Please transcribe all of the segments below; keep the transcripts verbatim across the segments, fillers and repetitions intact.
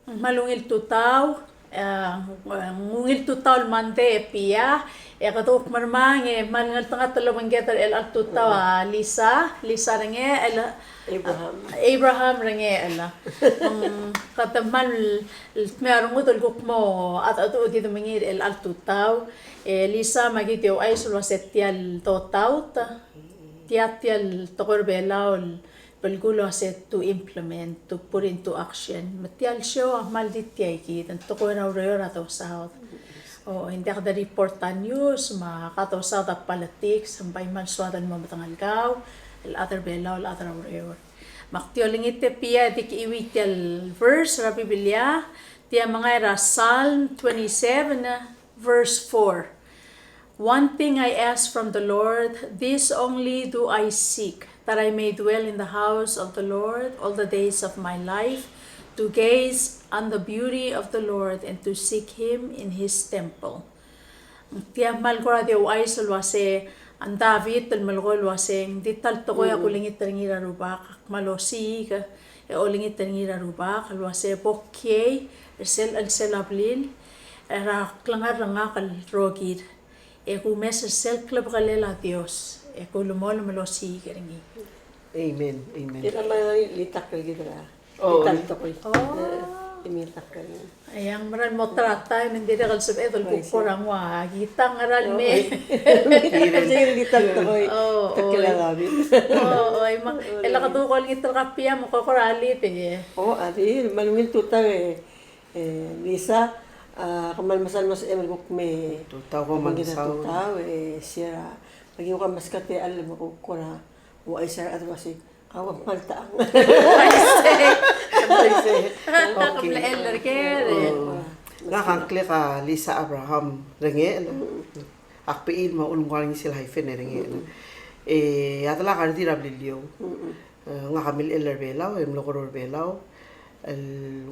Kmal ungil tutau, e, ungil tutau el Monday e Pia, e kede kuk mermang e kmal ngeltengat el obengked er chelecha el tutau a Lisa, Lisa Rengechel, Abraham. Abraham Rengechel. Mm, kede kmal dmeu a rengud el kuk mo a, a, a di de mengiil er chelecha el tutau. E Lisa, me aki di ouchais el uase tia el dotaut, tia, tia el tekoi er a Belau el belkul el uase to implement, to put into action. Me tia el show a kmal di tia kid, ng tekoi er a ureor a dosaod. O, ng diak de report a news, me a dosaod a politics, me bai kmal soad el mo medengelkau el chad er a Belau, el chad er a ureor. Me ak di olengit e Pia e di kechiuii tia el verse er a Biblia, tia a mengai er a Psalm twenty-seven, verse four. One thing I ask from the Lord, this only do I seek, that I may dwell in the house of the Lord all the days of my life, to gaze on the beauty of the Lord and to seek him in his temple. Tia kmal kora di ouchais el uase, a David el melekoi el uase, ng di ta el tekoi a kulengit er ngii er a Rubak, ak kmal osiik e olengit er ngii er a Rubak el uase bo kiei er sel, er sel a blil er a klengar er ngak el rokir, e kumes er sel klebekelel a Dios, e kulemolem el osiik er ngii. Amen, amen. Kid a mle litakl er kid er a, oh, litakl tekoi. Oh. E, e litakl er kid. Ai, ng mera el mo ta er a taem e ng dirrek el sebeched el kuk kora nguu a kitang er a lemei. Kid a litakl tekoi. Oh, oh. Tekoi er a David. Oh, oh, me a, e le kede kuk olengit er kau Pia me ko kora lid e. Oh, a di, me a ungil tutau e, e, Lisa, a, kmal mesaul el mo sebechem el kuk me tutau, ko kmal mesaul el tutau e, share a, me aki kuk meskak e a le me kuk kora ouchais er a rechad el uase, kau a kmal techang. Uaisei. Uaisei. Okay. Mle el er ker e. Oh. Ngak a ngklek a Lisa Abraham Rengechel. Mm. Ak bechil me a ulengua er ngii sel hyphen e Rengechel. Mm. E a delak a redil er a Beliliou. Mm. E, ngak a milechell er a Belau, e mlo kereur er a Belau el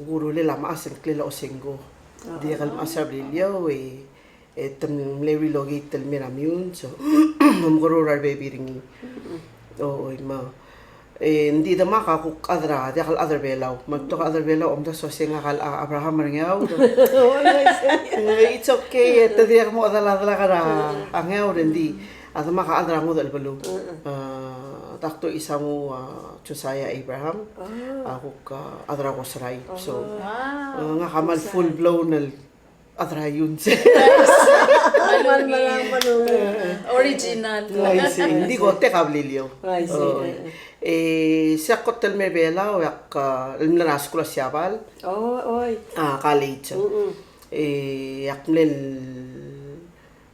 kurulel a mechas el ngklel a Osengo. Ah. Dirrek el mechas er a Beliliou, e, e te mle relocate el mei er a Meyuns, so, me mekerur a rebebil er ngii. Mm. O, oi, me. E, ng di demak a kuk chad er a, diak el chad er a Belau. Me a betok a chad er a Belau a omdasu el uase ngak a, a Abraham er a Ngeaur. Oh, uaisei. E, it's okay, e te dirrek mo chad er a, chad er a Ngeaur, ng di. A demak a chad er a ngodech el beluu. Mm. A, Doctor Isamu, a, Josiah Abraham. Ah. A kuk, a, chad er a Kosrae. So, wow. A, ngak a kmal full blown el chad er a Meyuns. Original. Uaisei. Ng di kotek a Beliliou. Uaisei. O. E, se ak kot el mei er a Belau, e ak, a, el mla er a skuul er a Siabal. Oh, oi. A, college. Mm-mm. E, ak mle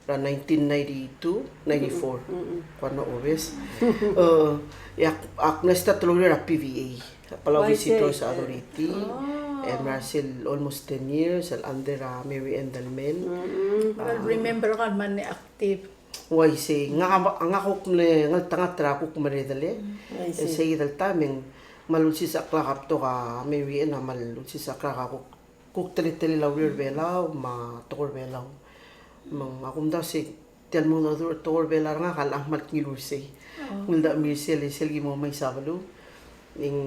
er a nineteen ninety-two, ninety-four. Mm-mm. Kuk mla obes. E, e ak, ak mla start el oureor er a P V A, Palau Visitors Authority. Oh. E mla er sel almost ten years, el under a Mary Ann Delmel. Mm-mm. But I remember ka el mle active. Uaisei, ngak a, ngak a kuk mle ngeltengat er a kuk meredel e. Mm. Uaisei. E sei el taem e ng kmal ulsisecheklak a betok a Mary Ann a kmal ulsisecheklak a kuk kuk teletelel a ureor er a Belau, me a tekoi er a Belau. Me ng, a kumdasu e, tia el mengedecheduch er a tekoi er a Belau er ngak a locha kmal kngiluu er sei. Oh. Ng uldak mle sel, sel ki mo mei er a beluu. E ng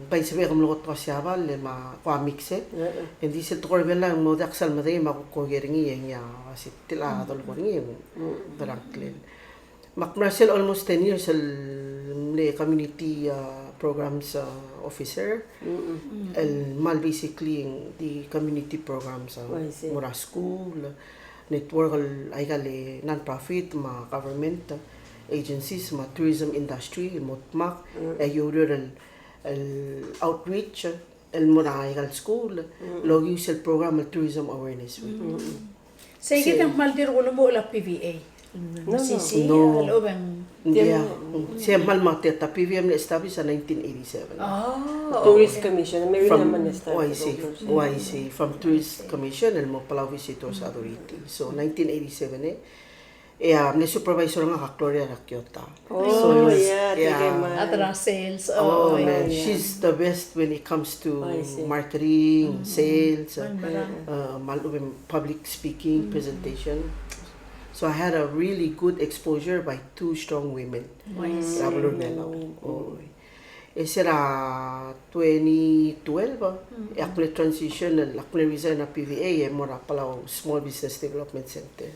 bai sebechek el mlo kot er a Siabal, e me a kuk mix e. E. E ng di sel tekoi er a Belau, e ng mo diak sel medei, me a kuk oker er ngii, e ngii a, a se tia el dolekoi er ngii, e ng, mm, ngera ngklel. Me ak mla er sel almost ten years el mle community, uh, programs, uh, officer. Mm-mm. El kmal basically ng di community programs, uh, uaisei, mo er a school, network el aika el non-profit, me a government, uh, agencies, me a tourism industry, el mo dmak, mm, e aki oureor el, el outreach, el mo er aika el school, mm, el okiu sel program el Tourism Awareness Week. Mm. Sei kid a kmal di rokui el mla er a P V A. No, no. C C, no. A lechub e ng. Yeah. Sei a kmal mle tia a P V A a mle establish er a nineteen eighty-seven. Oh, Tourist, okay, Commission, Mary Herman started. From, uaisei, uaisei, from Tourist Commission el mo Palau Visitors Authority. So, nineteen eighty-seven e. E a mle supervisor er ngak a Gloria Rakiota. Oh, so, yeah, yeah. A chad er a sales. Oh, oh, man, yeah, she's the best when it comes to, I see, marketing, mm, sales, uh, me a lechub e ng public speaking, mm, presentation. So I had a really good exposure by two strong women. I see. Er a beluu er a Belau. Oh. E se er a twenty twelve, e ak mle transition, el ak mle resign er a P V A, e mo er a Palau Small Business Development Center.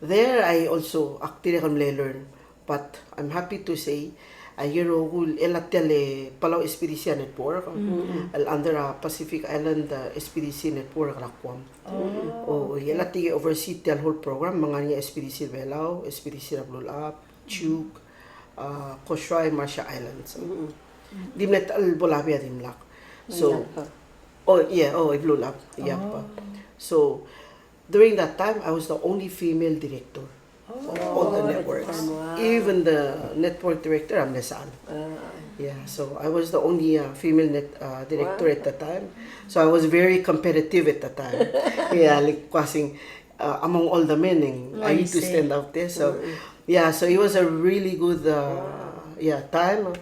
There I also, ak dirrek el mle learn. But I'm happy to say, aike el rokui el, el tia el Palau S P D C a network, el under a Pacific Island, uh, S P D C network er a Guam. O, el tia el oversee tia el whole program, me ng ngar er ngii a S P D C er a Belau, S P D C er a Belulechab, Chuuk, uh, Kosrae, Marshall Islands. Di mle ta el bo labia dimlak. So, oh, yeah, oh, Belulechab, Yap. So, during that time, I was the only female director of all the networks. Even the network director, a mle sechal. Yeah, so I was the only, uh, female net, uh, director at the time. So I was very competitive at the time. Yeah, like, kuasing, uh, among all the men, and I need to stand out there. So, yeah, so it was a really good, uh, yeah, time.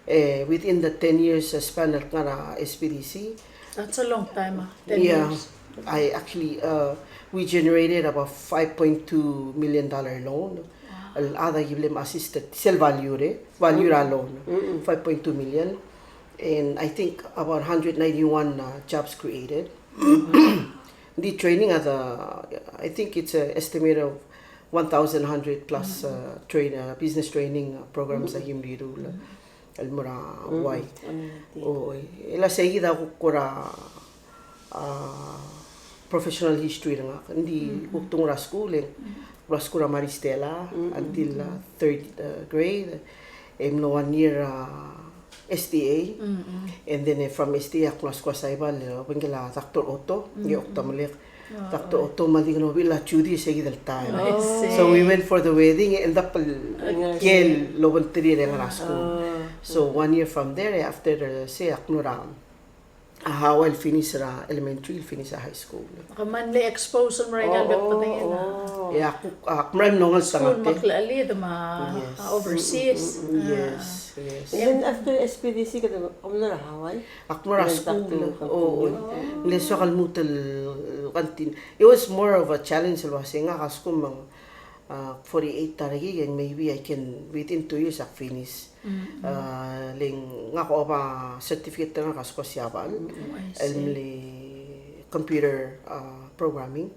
Eh, within the ten years, uh, span el kngar er a S P D C. That's a long time, ah, ten years. I actually, uh, we generated about five point two million dollar loan. Wow. El chad a ki mle assisted, sel value er, value er a loan, five point two million. And I think about hundred ninety-one, uh, jobs created. Di training a, I think it's an estimate of one thousand hundred plus, uh, train, uh, business training, uh, programs a ki mle rullii el mo er a Hawaii. O, e le sei kid a kuk kora, uh, professional history er ngak. Ng di kuk tmuu er a skuul, e ng kuk er a skuul er a Maris Stella until, uh, third, uh, grade. E mlo one year, uh, S D A. And then, eh, from S D A ak mlo skuul er a Saibal, e obengkel a Doctor Otto, e Otto Melek. Doctor Otto me a di Nobil a Judy er sei kid el time. So we went for the wedding, e end up el kiei el obengterir e ngar er a skuul. So one year from there, e after, eh, sei ak mlo er a, a Hawaii el finish er a elementary, el finish er a high school. Ke mle expose el mo er aika el bek el bedengel. E ak, ak mera el mlo ngeltengat. School me a klechelid me a overseas. Yes, yes. And then after S P D C, kede mlo er a Hawaii? Ak mlo er a skuul, o, ng mle soak el lmuut el continue. It was more of a challenge el uasei ngak a skuul me ng, uh, forty-eight a rekik, e ng maybe I can, within two years, ak finish. Uh, le ng ngak a oba certificate er ngak a skoes er a Siabal, el mle computer, uh, programming.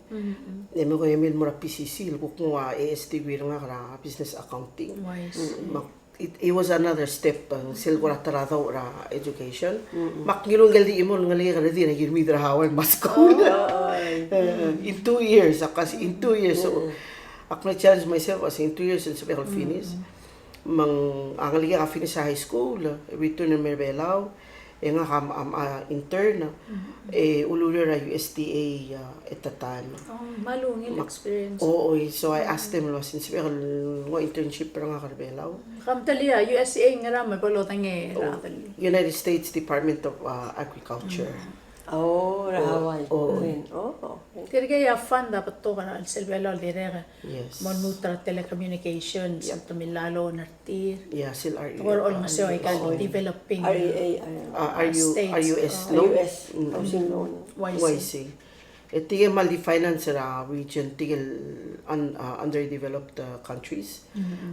E me ko e mle mo er a P C C, el kuk nguu a A S degree er ngak er a business accounting. Me ak It, it was another step, uh, sel kora ta er a douch er a education. Me ak ngiluu ngike el di chimo el ngelekek er a di er a kirmid er a Hawaii me a skuul. Uh, in two years, ak uasei in two years. So, ak mle challenge myself, uasei in two years e ng sebechek el finish. Me ng, a ngelekek a finish a high school, return el mei er a Belau, e ngak a, a, a intern, e ulureor er a U S D A, uh, at the time. Oh, me a ungil experience. O, o, so I asked them el uasei ng sebechek el nguu a internship er ngak er a Belau. Ke mteliu a U S D A ngera me bo lodengei er a? United States Department of, uh, Agriculture. Oh, er a Hawaii. O, o. Tirke a fund a betok er a chelsel Belau el dirrek. Yes. Mo lmuut er a telecommunications, el te mla loan er tir. Yeah, sel R E A. Te kora olengeseu aika el developing, uh, states. R U S loan. R U S, housing loan. Y C. Y C. E tirke a kmal di finance er a region, tirke el un-, uh, underdeveloped, uh, countries.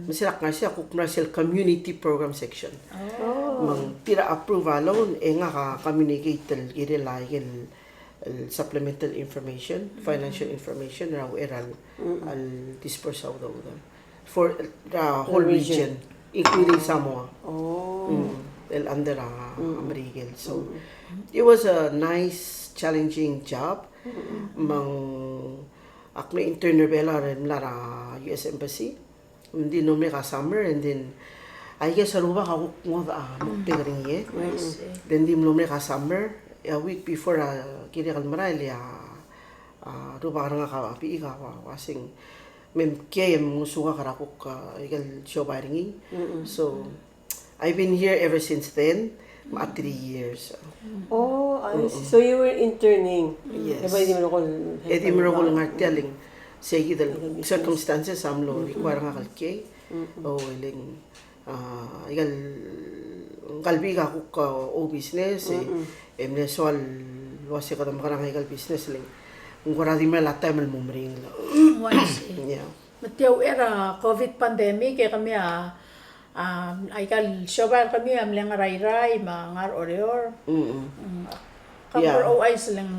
Me sel ak ngar er sei a kuk mera sel community program section. Me ng tir a approve a loan, e ngak a communicate el kirel aike el el supplemental information, financial information, er a uchei er a, el disperse a udoud. For the whole region, including Samoa. Mm, el under a Merikel. So, it was a nice, challenging job. Me ng, ak mle intern er a Belau el mla er a U S Embassy. Ng di mlo merek a summer, and then, I guess a rubak a kuk ngodech a moktek er ngii. Then di mlo merek a summer, a week before a kirek el merael e a, a rubak er ngak a bechik a ua, uaseng, me mkiei e mngosukak er a kuk, a, ikel siobai er ngii. So, I've been here ever since then, me a three years. Oh, I see. So you were interning? Yes. E di merekong, e di merekong ngar tia le ng, sei kid el circumstances a mlo require ngak el kiei. O, e le ng, a, ikel, ngka el bechik a kuk, a, oubusiness, e, e mle soal el uase kede mekerang a ikel business le ng kora di mla er a taem el mo meringel. Uaisei. Yeah. Me tia uchei er a COVID pandemic, e kemiu a A, aika el siobai er kemiu a mle ngar er a Irrai me a ngar er a Oreor. Mm. Kam ouchais el ng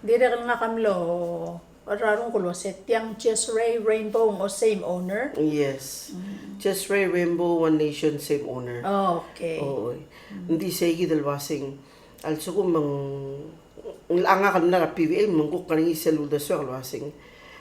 dirrek el ngak a mlo er a renguk el uase tiang Jesray Rainbow, ng same owner? Yes. Jesray Rainbow, One Nation, same owner. Oh, okay. Ng di seikid el uaseng a lsekum me ng, ng locha ngak el mla er a P V A me ng kuk ngar er ngii sel uldesuek el uaseng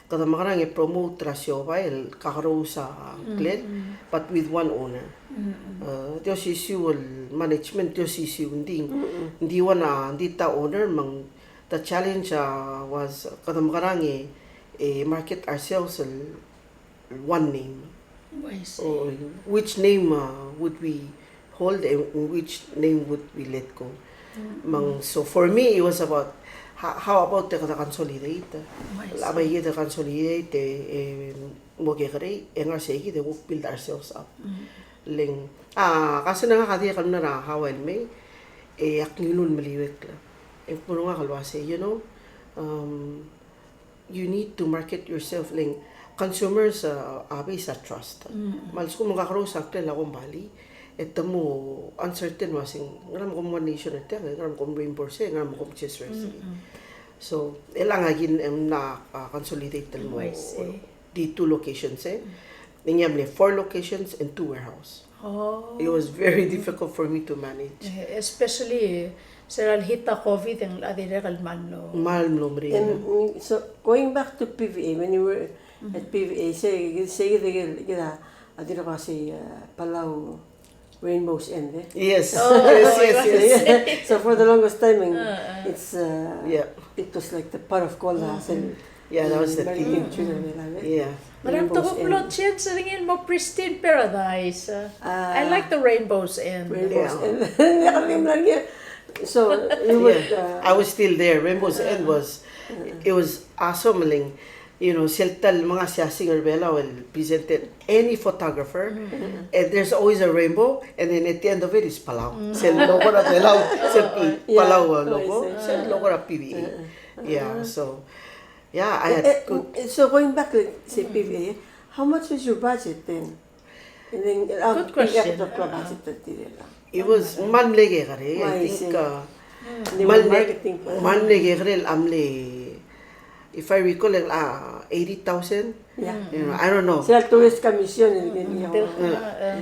kede mekerang e promote er a siobai el kakerous a ngklel, but with one owner. E, di osisiu el management, di osisiu, ng di, ng di one, a, ng di ta owner me ng, the challenge, a, was kede mekerang e, e market ourselves el one name. Oh, I see. Which name, uh, would we hold and which name would we let go? Me ng, so for me, it was about, ho-, how about the, the consolidate? Oh, I see. Bai kid a consolidate, e, e, mo kekerei, e ngar seikid e kuk build ourselves up. Le ng, a, kasen a ngak a dirrek el mla er a Hawaii el mei, e ak ngiluu el meliuekl. E ng kmo er ngak el uase, you know, um, you need to market yourself, le ng consumers, uh, a base a trust. Me a lsekum ng kakerous a ngklel a kombalii, e te mo uncertain el uaseng, ngera me kom One Nation er tiang, ngera me kom Rainbow er sei, ngera me kom Jesray er sei. So, e le ngak a ki mla, uh, consolidate el mo, oh, I see, di two locations, e. Ng di a mle four locations and two warehouse. Oh. It was very difficult for me to manage. Eh, especially, se er a lehit a COVID e ng locha dirrek el kmal mlo. Kmal mlo meringel. And, mm, so, going back to P V A, when you were at P V A, se, se, se, se, se, a dirrek el uase, uh, Palau Rainbow's End, e? Yes. Oh, yes, yes, yes. So for the longest time, it's, uh, it was like the pot of gold, uh, sel Yeah, that was the theme. Yeah. Ngera me te kuk mlo change er ngii el mo Pristine Paradise? I like the Rainbow's End. Rainbow's End. So, you would, uh, I was still there. Rainbow's End was, it was awesome, le ng, you know, sel ta el menga siasing er a Belau el presented any photographer, and there's always a rainbow, and then at the end of it is Palau. Sel logo er a Belau, sel Palau logo, sel logo er a P V A. Yeah, so, yeah, I had good. So going back to, say, P V A, how much was your budget then? And then, uh, good question. Budget, uh, it was, ng mle kekerei, I think, uh, ng mle kekerei el mle, if I recall, uh, eighty thousand. Yeah. You know, I don't know. Sel tourist commission,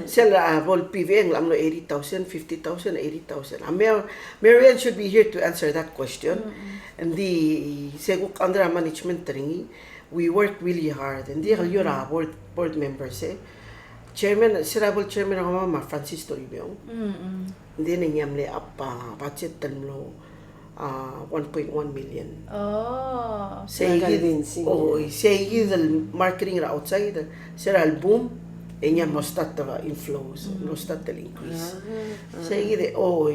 sel, uh, bo el P V A ng mlo eighty thousand, fifty thousand, eighty thousand. Uh, Mar-, Marian should be here to answer that question. Ng di, se kuk under management er ngii, we worked really hard. Ng di, kau a board, board members, e. Chairman, se er a bo el chairman er kemam a Francis Toribiong. Ng di ng mle up, uh, budget el mlo, uh, one point one million. Oh. Seikid, oh, seikid el marketing er a outside, se er a leboom, e ng mlo start el inflows, mlo start el increase. Seikid, oh,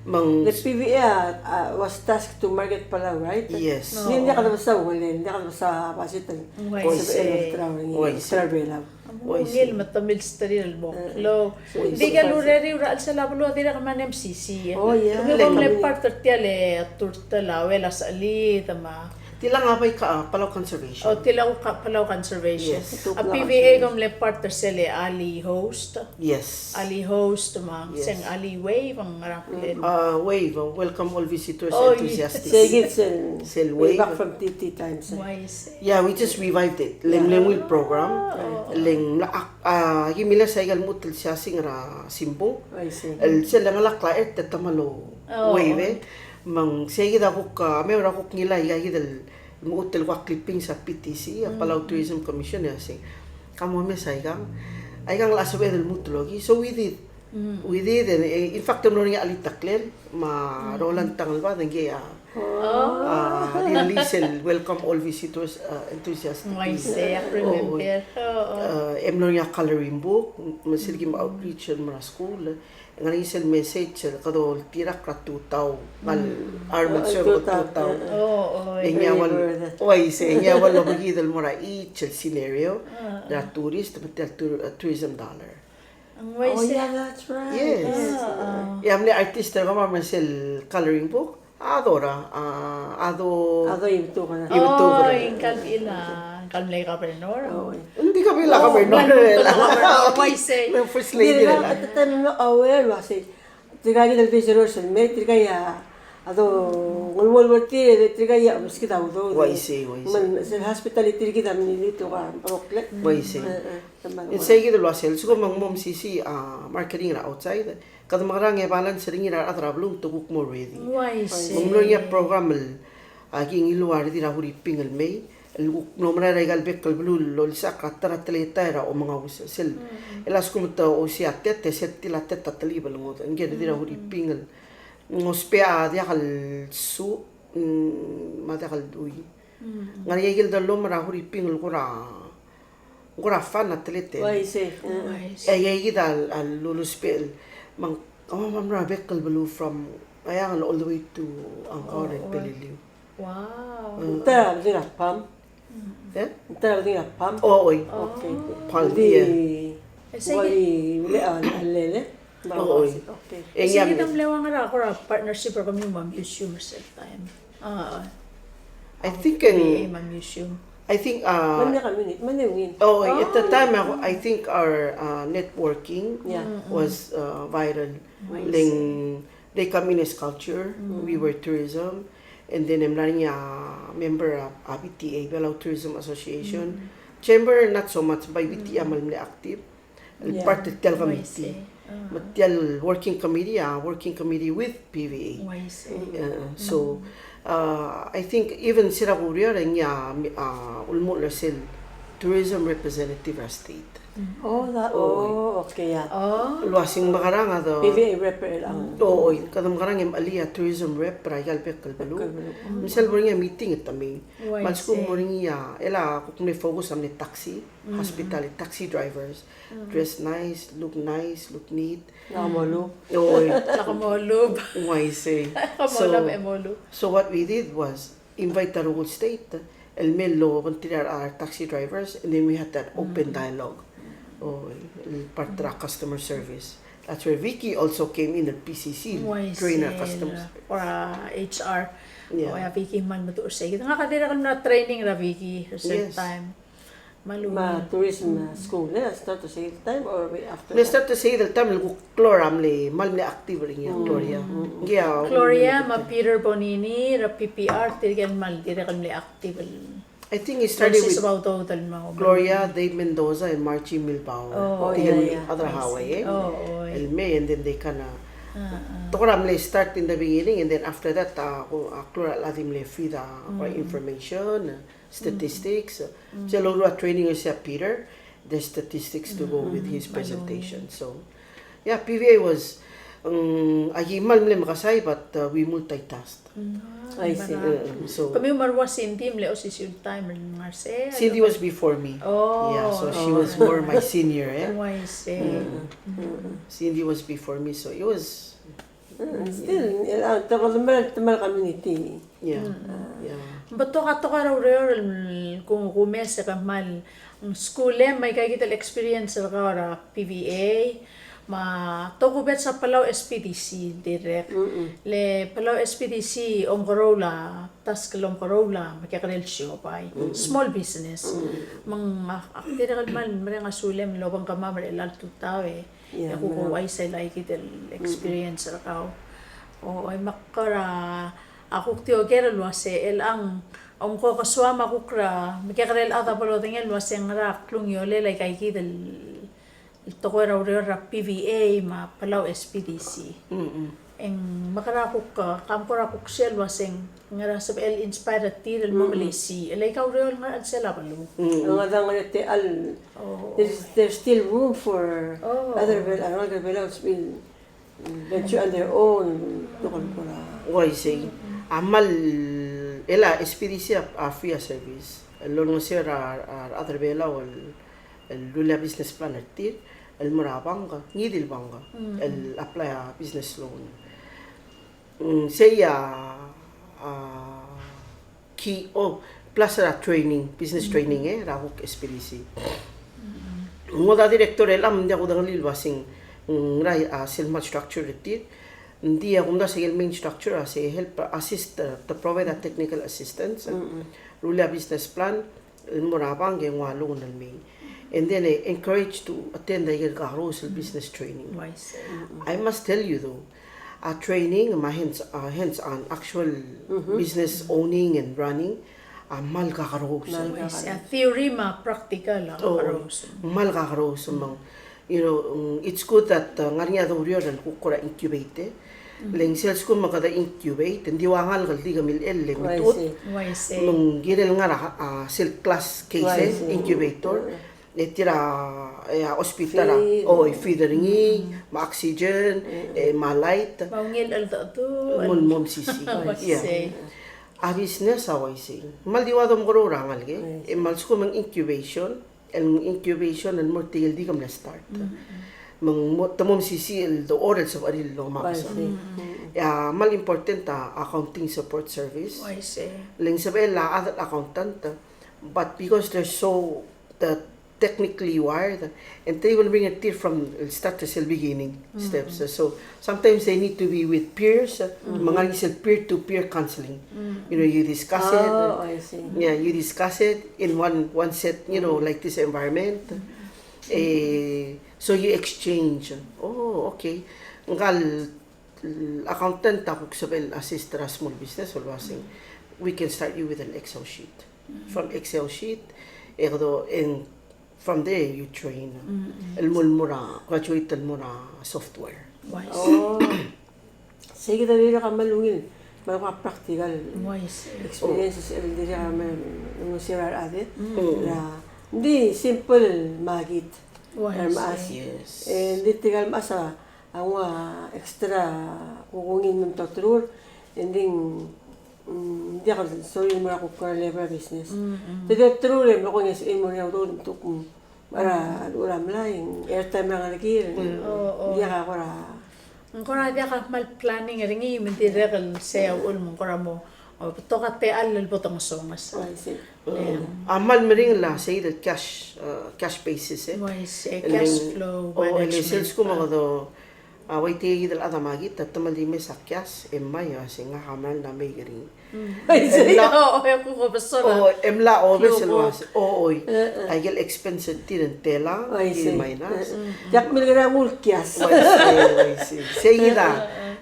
me ng. The P V A, uh, was tasked to market Palau, right? Yes. Ng di, ng diak debsa, ng diak debsa budget el. Oi, sei. Oi, sei. Ungil me te milsterir el mo klou. Di ke lureriu er a chelsel a beluu a dirrek el mle M C C. Oh, yeah. Ng di bo mle part er tia el turtle a uel a sechelid me a. Tilang a bai ka, a, Palau Conservation. Oh, tilang a Palau Conservation. Yes. A P V A a mle part er sel Alley Host. Yes. Alley Host me a, yes, sel Alley Wave, ng ngerang. Uh, Wave, uh, welcome all visitors, oh, enthusiastic. Yes. Sel Wave. Way back from T T times, e. Wise. Yeah, we just revived it. Le ng mle ngii el program. Oh. Le ng, a, a, ki mle sa aika el lmuut el siasing er a simbung. I see. El sel lengelakl a ert e te mlo wave, e. Me ng seikid a kuk, a, me a kuk ngilai aika kid el lmuut el ua clippings er a P T C, a Palau Tourism Commission, e a sei. Ka mo mesa aikang. Aikang a sebeched el lmuut el oki. So we did. We did, and, eh, in fact, e mlo er ngii a chelitaklel, me a Roland Tangelbad, ngii a, a, di release el welcome all visitors, uh, enthusiastically. Uaisei, ak remember. E mlo er ngii a coloring book, me sel kim outreach el mo er a school, e ngar er ngii sel message el kede oltirakl er a tutau, ngal, a re mle serve er a tutau. E ngii a ua el, uaisei, e ngii a ua el obekid el mo er a each el scenario er a tourist, me tia el tour-, uh, tourism dollar. Oh, yeah, that's right. Yes. E a mle artist er kemam er sel coloring book, a Dora, a, a Do-, a Do Imetuker. Imetuker. Oh, ngka el bechil a Ka el mle governor. Oh, ng di ka mle governor. Ng mle governor, uaisei. Ng first lady. Ng di ka, at the time, ng aware el uasei. Tirka kid el visitors el mei, tirka a, a do, ng ulmo er tir, e tirka a, meskid a udoud. Uaisei, uaisei. Me sel hospitality er kid a mle di ua, rokui. Uaisei. E, e, me ng sei kid el uasei, lsekum ng mo mesisiich a marketing er a outside, kede mekerang e balance er ngii er a rechad er a beluu me te kuk mo ready. Uaisei. Me ng mlo er ngii a program el, a, ki ngiluu a redil er a Huriping el mei, el kuk mlo merael er aika el bek el beluu el olsisechakl er a ta er a teletael er a omengaus. Sel, el a lsekum te osiik a tet, e sel tir a tet a telkib el ngodech. Ngike el redil er a Huriping el, ng ousbech a diak el such, mm, me a diak el ui. Ng ngar er ngii a ikel dellomel er a Huriping el kora ng kora fun a teletel. Uaisei. Uaisei. E aika kid a, a lulusbech el, me ng, oh, me a mera bek el beluu from Ayang all the way to Angaur and Peleliu. Wow. Mm. Ng ta er a bedengel a PAM? Eh? Ng ta er a bedengel a PAM? Oh, oi. Okay. PAM, yeah. Ng di, e sei kid, ua di, ule a, a lele. Oh, oi. Okay. E sei kid a mle ua ngera kora partnership er kemiu me a museum er sel taem. Ah, I think, um, me a museum. I think, uh, me a community, me a community. Oh, at the time, I, I think our, uh, networking was, uh, viral. Uaisei. Leng, they come in as culture, we were tourism, and then e mla er ngii a member a, a B T A, Belau Tourism Association. Chamber, not so much, but B T A a mle active. El part er tia el committee. Uaisei. Me tia el working committee, a working committee with P V A. Uaisei. Uh, so, uh, I think even se er a kureor e ngii a, a, ulemuchel er sel tourism representative er a state. Oh, that, oh, okay, yeah. Oh. El uasei ng mekerang a do P V A rep er a. Oh, oi, kede mekerang e mechelii a tourism rep er aika el bek el beluu. Bek el beluu. Me sel bo er ngii a meeting e te mei. Uaisei. Me a lsekum bo er ngii a, el a kuk mle focus a mle taxi, hospitality, taxi drivers. Dress nice, look nice, look neat. Lak mo lub. Oi. Lak mo lub. Uaisei. Lak mo lub e mo lub. So what we did was invite a rokui el state el mei el obengterir a re taxi drivers, and then we had that open dialogue. Oh, el part er a customer service. That's where Vicky also came in, el P C C, trainer customer service. Or, uh, H R. Yeah. Oh, yeah, Vicky a mle meduch er sei. Ngak a dirrek el mla training er a Vicky er sel taem. Me a tourism, uh, school, e, start er sei el taem or after? Mle start er sei el taem el kuk Gloria a mle, me a mle active er ngii a Gloria. Ngii a Gloria me a Peter Bonini er a P P R, tirke el mle dirrek el mle active el. I think he started with Gloria, Dave Mendoza, and Margie Milbauer. Oh, yeah, yeah. Other Hawaii, e? Oh, oh, yeah. El mei, and then they kinda, te kora mle start in the beginning, and then after that, uh, uh, Gloria a di mle feed a information, uh, statistics. Sel loruul a training er sei a Peter, the statistics to go with his presentation. So, yeah, P V A was, um, aki kmal mle mekesai, but, uh, we multitask. I see. Uh, so kemiu me a Cindy a mle osisiu el taem el ngar er sei? Cindy was before me. Oh. Yeah, so she was more my senior, e? Oh, I see. Cindy was before me, so it was Mm, still, e, a, te kede mera, te mera community. Yeah. Yeah. Ng betok a tekoi er a ureor el kuk, kumes e kmal, mm, skuul e me aika kid el experience er kau er a P V A, me a tokubets a Palau S P D C dirrek. Le Palau S P D C omekeroul a task el omekeroul a mekekerei el siobai. Small business. Me ng, a, ak dirrek el kmal mereng a sulem el obengkemam er chelecha el tutau e e kuk ouchais aika kid el experience er kau. O, e me ak kora, a kuk di oker el uase, chelechang, omko kesoam a kuk er a mekekerei el chad a bo lodengei el uase ngera a klungiolel aika kid el, el tekoi er a ureor er a P V A me a Palau S P D C. E ng mekera kuk, a, kam kora kuk sel uase ng ngera sebechel inspire er tir el mo melisiich el aika ureor el ngar er a chelsel a beluu. Ng ngar er a techall, there's, there's still room for other Bel-, other Belau to still venture on their own. Uaisei. A kmal, el a S P D C a, a free a service. El olengeseu er a, a, other Belau el, el rullii a business plan er tir, el mo er a bank, ngii di el bank, el apply a business loan. Mm, sei a, a, ki, o, plus er a training, business training, e, er a kuk S P D C. Ng ngodech a director er chelechang, ng diak kudengelii el uase ng, ngera, a, sel kmal structure er tir. Ng di a kumdasu el main structure, a, se help assist, uh, to provide a technical assistance, uh, rullii a business plan, el mo er a bank e ng ua loan el mei. And then I encourage to attend a ikel kakerous el business training. I must tell you though, a training me a hands, a hands-on actual business owning and running, a kmal kakerous. A theory me a practical a kakerous. Kmal kakerous me ng, you know, mm, it's good that, uh, ng ngar er ngii a doureor el kuk kora incubate. Le ng sel lsekum e kede incubate, ng di ua ngalek el di kemiu el le ng tutut. Me ng kirel ngar er a, a, sel class case, incubator. E tir a, e, a hospital a, o, e feed er ngii, me a oxygen, e, me a light. Me a ungil el cheldecheduch. Mo, mo mesisiich. Yeah. A business a uaisei. Kmal di ua domekerreu er a ngalek, e. E kmal lsekum ng incubation, el incubation el mo er tirke el di ke mle start. Me ng mo, te mo mesisiich el dechor el sebechir el omes. E a kmal important a accounting support service. Le ng sebechel a chad el accountant, but because they're so, the technically wired, and they will bring it there from start to the beginning steps. So sometimes they need to be with peers, me ng ngar er ngii sel peer-to-peer counseling. You know, you discuss it. Yeah, you discuss it in one, one set, you know, like this environment. Eh, so you exchange. Oh, okay. Ngka el accountant a kuk sebechel assist er a small business, el uasei, we can start you with an Excel sheet. From Excel sheet, e kede, and from there you train. El mo, el mo er a, graduate el mo er a software. Oh. Sei kid a dirrek a kmal ungil, me a kuk practical experiences el dirrek a kmal ungil er a rechad. Ng di simple el makit. Yes. E ng di tirka el mechas a nguu a extra kuk ungil me te olterau, e ng di, mm, diak el sorir el mo er a kuk kora labor business. Te di olterau e mlo kongei e mo er a udoud me te kuk, mm, er a, er a mlai, airtime er a ngalek er ngii. Diak a kora. Ng kora diak a kmal planning er ngii me ng dirrek el sei a uchul me ng kora mo, o, betok a techall el bo dongesonges. A kmal meringel a sei el cash, uh, cash basis, e. Uaisei, cash flow management. Sel lsekum e kede, a, uaisei kid el chad a makit, a te kmal di mes a cash, e mei a uasei ngak a kmal mla mei er ngii. Uaisei, e mla, o, e kuk obes a. O, e mla obes el uasei, o, oi. Aike el expense er tir e ng tela, tir minus. Diak milekera nguu el cash. Uaisei, uaisei. Sei kid a,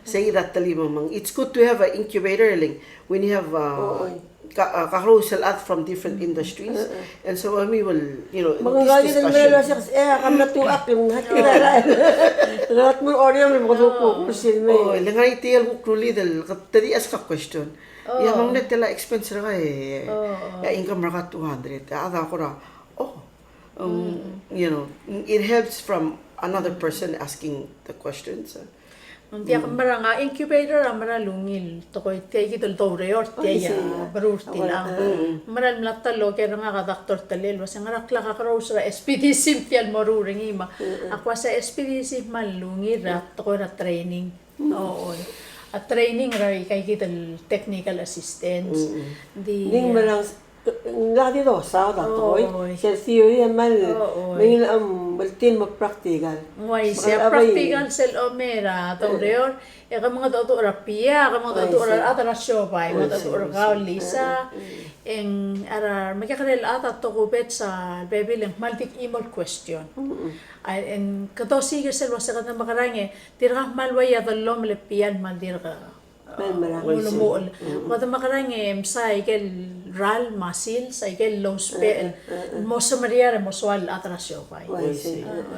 sei kid a telim me ng. It's good to have an incubator, like, when you have, uh, ka-, uh, kakerous el chad from different industries. And so, I mean, well, you know, me ng this discussion. E a kam na tu ak, ng hati er a, ng hati mo er a Oreor, me ng kuk kuk sel mei. O, le ngar er ngii tia el kuk rullii el, te di ask a question. Ia, me ng mle tela expense er kau e, ia, income er kau two hundred. A chad a kora, oh, um, you know, it helps from another person asking the questions. Ng diak, mera, a incubator a mera el ungil tekoi, tia kid el doureor, tia a berur er tiang. Mera el mla ta el oker er ngak a Doctor Telel, el uasei ngera kuk kakerous er a S P D C me tia el moruul er ngii me. A kuk uasei a S P D C a kmal ungil er a tekoi er a training. O, a training er aika kid el technical assistance. Di, ng mera, ng di dosaod a tekoi. Sel theory a kmal, me ng, um, melting mo practical. Uaisei, a practical sel omer a doureor, e ke mengedecheduch er a pia, ke mengedecheduch er a rechad er a siobai, mengedecheduch er kau Lisa. E ng, a re, mekekerei el chad a tokubets a bebil e ng kmal di chimo el question. A, e ng kede osiik er sel uasei kede mekerang e tirka kmal ua ia dellomel e pia el kmal dirk ulemuchel. Kede mekerang e msa aike el ralm me a sils, aike el lousbech el mo semeriar e mo soal el chad er a siobai.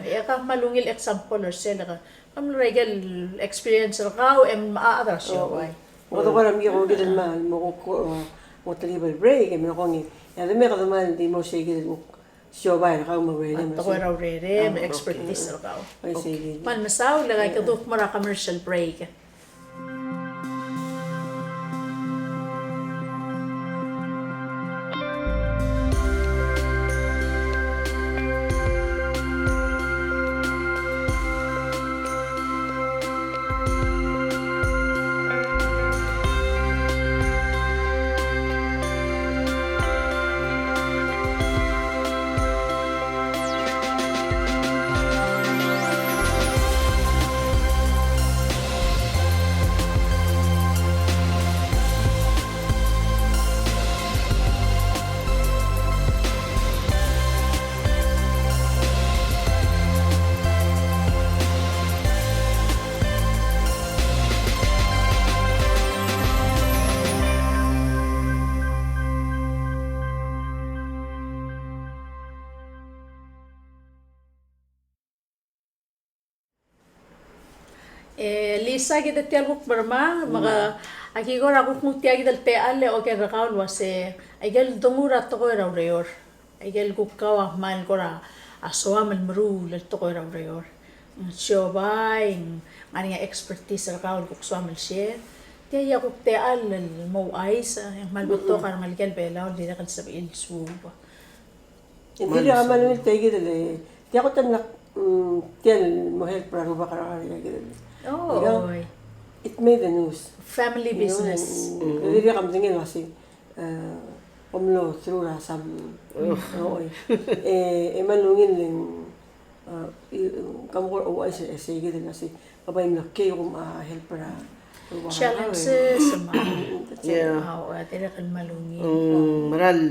E ka kmal ungil example er sel, e ka mlo er aike el experience er kau e me a chad er a siobai. Kede kora mle kuk kid el kmal mo kuk, o, mo three hour break, e mle kongei. E a de me kede kmal di mo sei kid el kuk siobai er kau me a urerem. A tekoi er a urerem, expertise er kau. Kmal mesaul, e aika kuk mo er a commercial break. E, Lisa, kid a tia el kuk mermang, me ke, aki kora kuk nguu tia kid el techall e oker er kau el uase, aike el dongu er a tekoi er a ureor. Aike el kuk kau a kmal kora soam el meruul el tekoi er a ureor. Ng siobai, ng ngar er ngii a expertise er kau el kuk soam el share. Tia a kuk techall el mo ouchais, e ng kmal betok a rengelekel Belau el dirrek el sebechir el suub. Ng dirrek a kmal ungil tia kid el, tia kot el mla, mm, tia el mo help er a rubak er a rengelekel. Oh, oi. It made the news. Family business. Ng dirrek a medengei el uasei, e, kom mlo through er a sam. Oi. E, e kmal ungil el, e, i, kom kora ouchais e sei kid el uasei, ka bai mlo kiei kom, a, help er a rubak er a rengelekel. Challenges, me a. Yeah. A, ua, dirrek el kmal ungil. Mm, mera el,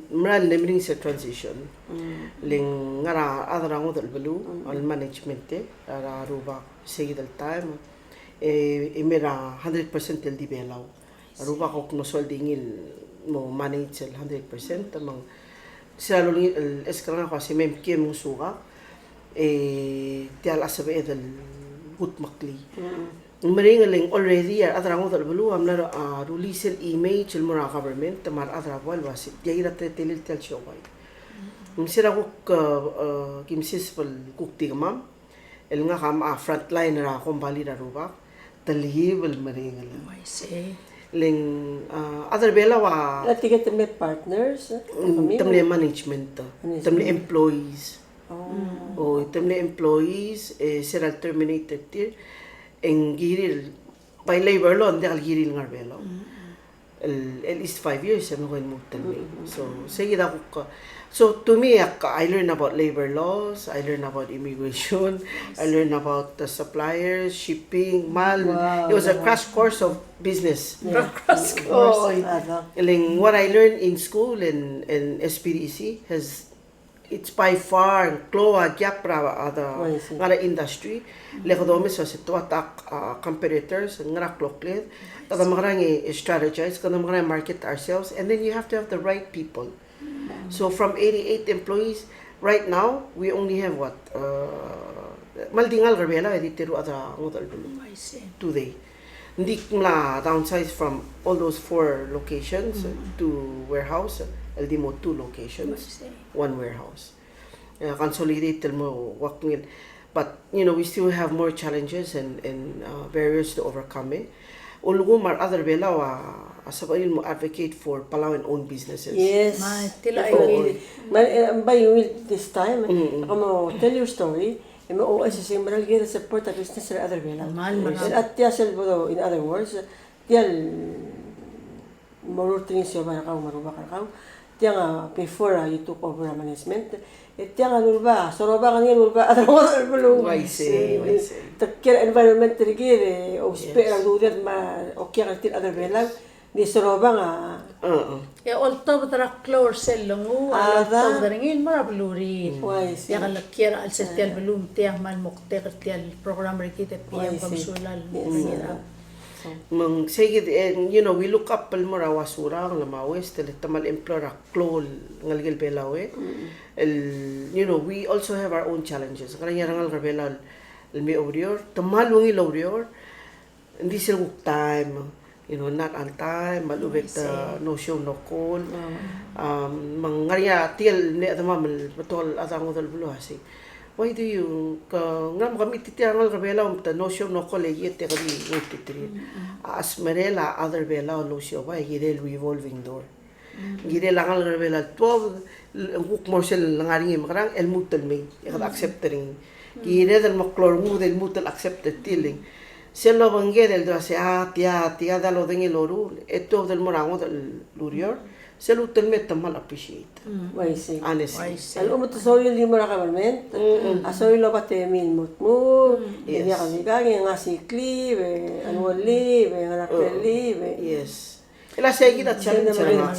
mera el mle meringel sel transition. Mm. Le ng ngar er a chad er a ngodech el beluu, mm, el management er a rubak, sei kid el taem. E, e mei er a hundred percent el di Belau. A rubak a kuk mlo soal di ngii el mo manage el hundred percent, me ng sel lolengit el ask er ngak a uasei me mkiei me ngosukak, e tia el sebeched el kudmeklii. Mm. Ng meringel e ng already a rechad er a ngodech el beluu a mla, a, rullii sel image el mo er a government me a rechad er a buai el uasei tia kid a teletelel tia el siobai. Mm. Me se er a kuk, e, e, ki meseseb el kuk di kemam el ngak a, a, frontline er a kombalii er a rubak, telkib el meringel. Oh, I see. Le ng, a, a chad er a Belau a. Tia kid te mle partners, e? Mm, te mle management, e. Management. Te mle employees. Oh. O, te mle employees, e, se er a le terminate er tir, e ng kirir, by labor law, ng diak el kirir el ngar er a Belau. Mm. El, at least five years, e mlo kmo el mei. Mm-hmm. So, sei kid a kuk, so, to me, ak, I learn about labor laws, I learn about immigration, I learn about the suppliers, shipping, kmal. Wow, yeah. It was a crash course of business. Yeah. Crash course. Oh, I, like, what I learned in school and, and S P D C has It's by far, klou a gap er a, a, the, oh, I see, ngar er a industry. Mm. Le kede omes a se te ua ta, a, competitors, ngar er a kloklled. Kede mekerang e strategize, kede mekerang e market ourselves, and then you have to have the right people. Mm. So from eighty-eight employees, right now, we only have what? Uh, kmal di ngalek er a Belau, e di teru a chad er a ngodech el beluu. I see. Today. Ng di mla downsize from all those four locations, mm, to warehouse, el di mo two locations, I see, one warehouse. Uh, consolidate el mo ua kngel. But, you know, we still have more challenges and, and, uh, barriers to overcome, e. Ulekum a rechad er a Belau a, a sebechir el mo advocate for Palauan owned businesses. Yes. Ma, tila. Definitely. Ma, e, by you will this time, e, mm, mm, kom mo tell your story. E mo, o, e se, se mera el kired el support a business er a rechad er a Belau. Kmal, kmal. E a tia sel bo, in other words, tia el mo ruul er ngii a siobai er kau me a rubak er kau. Tiang a before, a, you took over a management. E tiang a luleba, sorobang er ngii a luleba a rechad er a beluu. Uaisei, uaisei. Te kiei er a environment er kid, e ousbech er a, yes, ududed me a okiak er tir a rechad er a Belau. Di sorobang a. E oltobed er a klou er sel lenguu, a, a oltobed er ngii el mo er a belurir. Uaisei. Diak el kiei er a chelsel tia el beluu me tia a kmal moktek er tia el program er kid e P M, uaisei, kom sulang el, yes, bring it up. Me ng sei kid, e, you know, we look up el mo er a Uasurang, el mo er a West, le te kmal employ er a klou el ngelekel Belau, e. Mm. El, you know, we also have our own challenges. Ngar er ngii a rengalek er a Belau el me oureor, te kmal ungil oureor, ng di sel kuk time, you know, not on time, me a lechub e te, uaisei, no show, no call. Mm. Um, me ng ngar er ngii a tia el mle chedemam el betok el chad er a ngodech el beluu a sei, why do you, ke, ngera me ke meet er tir a rengalek er a Belau me te no show, no call, e kiei e te kede meet er tir. Mm, mm. A chesmerel a chad er a Belau el ousiobai a kirel revolving door. Ng kirel a ngalek er a Belau el tuobed, ng kuk mo er sel lengar er ngii, mekerang, e lmuut el mei, e kede accept er ngii. Kired el mo klou a rengud e lmuut el accept er tir el. Sel lobengked el dua se, a, tia, tia, diak lodengei el loruul, e tuobed el mo er a ngodech el ureor, sel lmuut el mei e te kmal appreciate. Uaisei. Honestly. Uaisei. A lechub e te sorir el di mo er a government, a sorir el oba te mei el mo tmuu, e diak, yes, di kang, e ngii a sick leave, e annual leave, e ngera el leave, e. Yes. E le sei kid a challenge er ngak.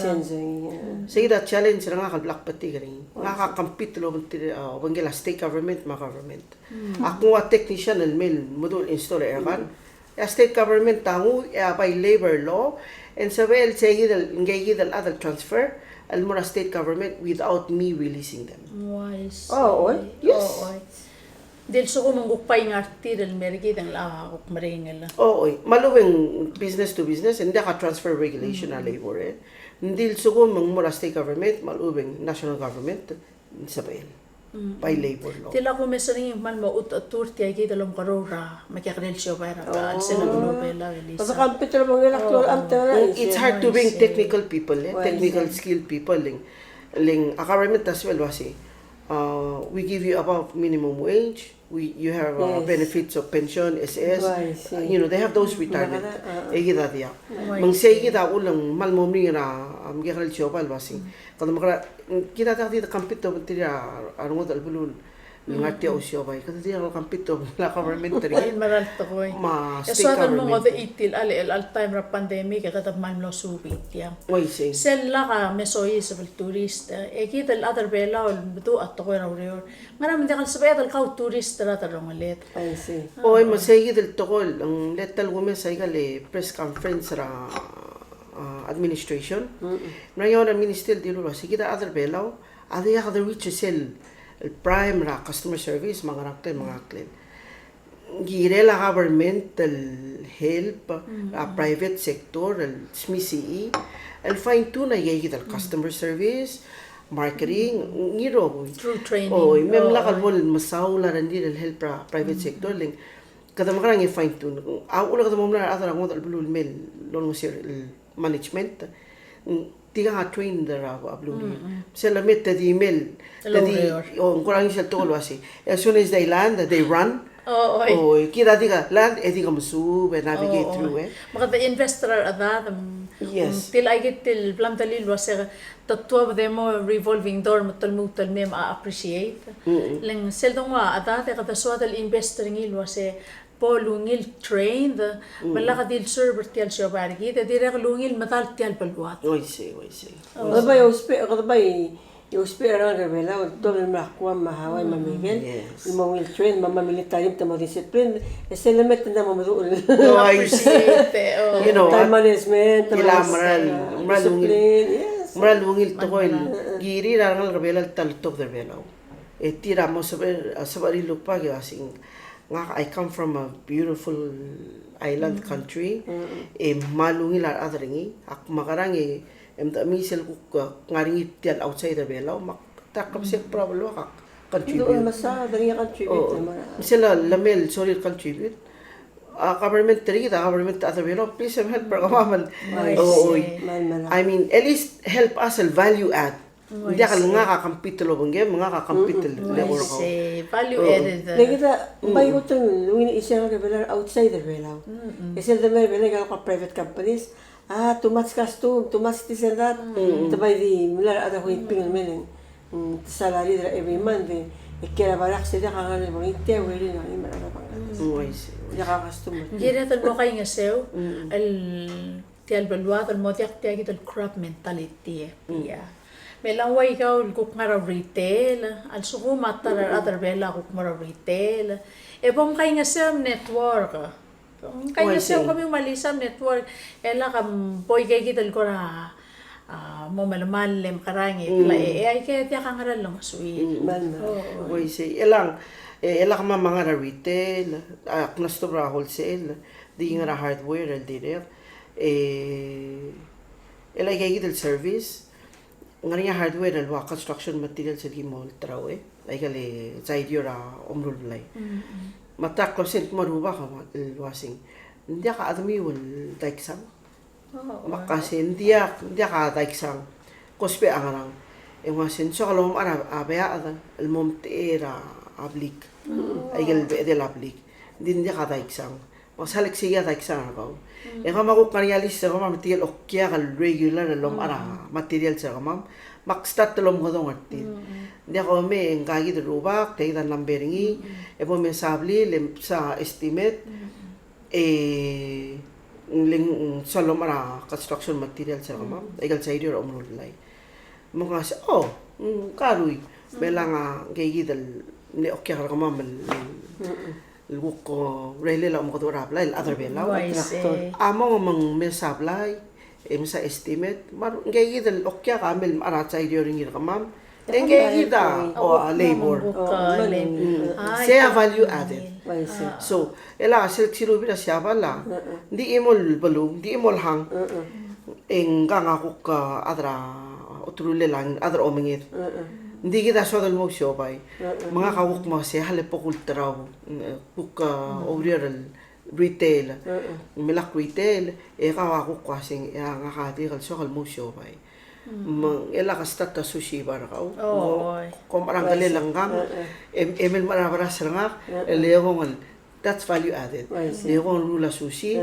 Sei kid a challenge er ngak el blak betik er ngii. Ngak a compete el obengterir, a, obengkel a state government me a government. Mm. Ak nguu a technician el mei el meduch el install er a aircon. E a state government a nguu, e a by labor law, e ng sebechel sei kid el, ngii kid el chad el transfer el mo er a state government without me releasing them. Uaisei. Oh, oi? Yes. Oh, oi. Ng di lsekum ng kuk bai ngar tir el mer kid e ng locha kuk meringel. O, oi. Me a lechub e ng business to business, e ng diak a transfer regulation er a labor, e. Ng di lsekum ng mo er a state government, me a lechub e ng national government, ng sebechel. By labor law. Tia el kumes er ngii e ng kmal mo chutechetur tia kid el omekeroul er a mekekerei el siobai er a ta el sel a beluu er a Belau, Elisa. It's hard to bring technical people, e, technical skilled people, le ng, le ng a government a sebechel el uase, uh, we give you above minimum wage, we, you have, uh, benefits of pension, S S, you know, they have those retirement. E kid a diak. Me ng sei kid a uchul e ng kmal mo meringel er a, um, mekekerei el siobai el uase. Kede mekerang, kid a diak di compete obengterir a rengud el beluu el ngar tia el siobai. Kede diak el compete obengterir a government er ngii. Me a state government. E soad el mo ngodech er tir el, el, el time er a pandemic, e kede kmal mlo suub er tiang. Uaisei. Sel lak a mesoiseb el tourist, e kid el chad er a Belau el meduch a tekoi er a ureor. Ngera me ng diak el sebeched el kau tourist er a rechad el rongeled. Uaisei. O, e me sei kid el tekoi el, ng le ta el kumes aika el press conference er a, a, administration. Ng mla er ngii a minister el dilu el uase kid a chad er a Belau a diak de reach sel, el prime er a customer service, me a ngerang, me a ngerang. Ng kirel a government el help a private sector el smisichii el fine tune aika kid el customer service, marketing, ngii el rokui. Through training. O, me ng lak el bo el mesaul a rengrir el help er a private sector, le ng kede mekerang e fine tune. A uchul e kede mo mla er a rechad er a ngodech el beluu el mei el olengeseu er a management. Tirka a trained er a beluu er ngii. Sel lemei e te di mei el, te di, o, ng kora ngii sel tekoi el uase, as soon as they land, they run. O, oi. O, kid a di ka land, e di ka mesuub e navigate through, e. Me kede invest er a rechedad, mm, yes, mm, tia kid el bla mdulii el uase, te tuobed e mo revolving door me te lmuut el mei me a appreciate. Le ng sel donguu a chedad e kede soad el invest er ngii el uase, bo lungil trained, me lak di el serve er tia el siobai er kid, e dirrek lungil medal tia el beluad. Uaisei, uaisei. Kede bai ousbech, kede bai ousbech er a rechad er a Belau, el tuobed el mla er a Guam me a Hawaii me a Miguel, yes, el mo ungil trained, me a military me te mo discipline, e sel lemei e te mla mo meduch el. O, uaisei. Appreciate, o. You know what? Time management, te mo, mera el, mera el ungil, discipline, yes, mera el ungil tekoi el kirir a rengalek er a Belau el ta el tuobed er a Belau. E tir a mo sebechir, sebechir el oba e uase ng, ngak, I come from a beautiful island country, e kmal ungil a rechad er ngii, ak mekerang e, e mdechemii sel kuk, uh, ngar er ngii tia el outside er a Belau, me ak ta klebesei el problem, ak contribute. Mesa, de ngii a contribute, o, me sel lemei el sorir el contribute. A government er kid, a government er a Belau, please help er kemam el. Uaisei. O, oi. I mean, at least help us el value add. Ng diak el ngak a compete el obengkem, ngak a compete el eko er kau. Uaisei, value added. Le kid a bai kot el ungil er a chisel a rechad er a Belau outside er a Belau. E sel de mei er a Belau e kuk a private companies. Ah, too much custom, too much this and that. Te bai di mla er a rechad a whipping el mei e ng, mm, te salary er a every month e, e kiei er a barracks e diak a ngar er ngii, tia el urerir el ngar er ngii me a rechad a Bangladesh. Uaisei, uaisei. Diak a custom. Ng kired el mo kaingeseu el tia el beluad el mo diak tia kid el grab mentality, e. Ia. Me a le uai kau el kuk ngar er a retail, a lsekum a ta er a rechad er a Belau a kuk mo er a retail, e bo mkaingeseu el network. Mkaingeseu kemiu me a Lisa el network, e lak bo ike kid el kora, a, mo melemall e mekerang e klou, e, e aike diak a ngera el ngosuir. Uaisei, e le ng, e, e le kemam a ngar er a retail, ak mla stop er a wholesale, di ngar er a hardware el dirrek. E, e le aika kid el service, ng ngar er ngii a hardware el ua construction materials el ki mo olterau, e. Aika el saidio er a omeruul el blai. Me a ta klou sel kmo a rubak el uaseng, ng diak a chedemiu el daiksang. Me ak uase ng diak, ng diak a daiksang. Ke ousbech a ngerang? E ng uase ng soak el omechar a beached el mo omtechei er a blik. Aike el bedel a blik. Ng di ng diak a daiksang. Me ak sal kuk sei a daiksang er kau. E kemam a kuk ngar er ngii a list er kemam er tirke el okiak el regular el omechar a materials er kemam. Me ak start el omekedong er tir. Ng diak, omei e ngka kid el rubak, tia kid a number er ngii, e bo mesa blil, e mesa estimate, e le ng soal el omechar a construction materials er kemam, aike el saidio er a omeruul el blai. Me ng uase, o, mm, ka rui, me le ngka kid el mle okiak er kemam el, el kuk, o, relel a omekedong er a blai el chad er a Belau. Uaisei. A mong me ng mesa blai, e mesa estimate, me a ngka kid el okiak a mle mechar a saidio er ngii er kemam, Engkakid a, o, a labor. Sei a value added. So, e le sel ksilubii er a Siabal a, ng di chimo el beluu, ng di chimo el hang. E ngak a kuk, a, chad er a oterulel a, chad er a omenged. Ng di kid a soad el mo ousiobai. Me ngak a kuk mo sei a le bo kulterau, kuk, a, oureor el retail. Me lak retail, e kau a kuk uaseng, e a ngak a dirk el soak el mo ousiobai. Me ng, e lak start a sushi bar er kau. Kom er a ngkelel a ngkang, e, e mle mechar a beras er ngak, e le kong el, that's value added. E kong el ruul a sushi,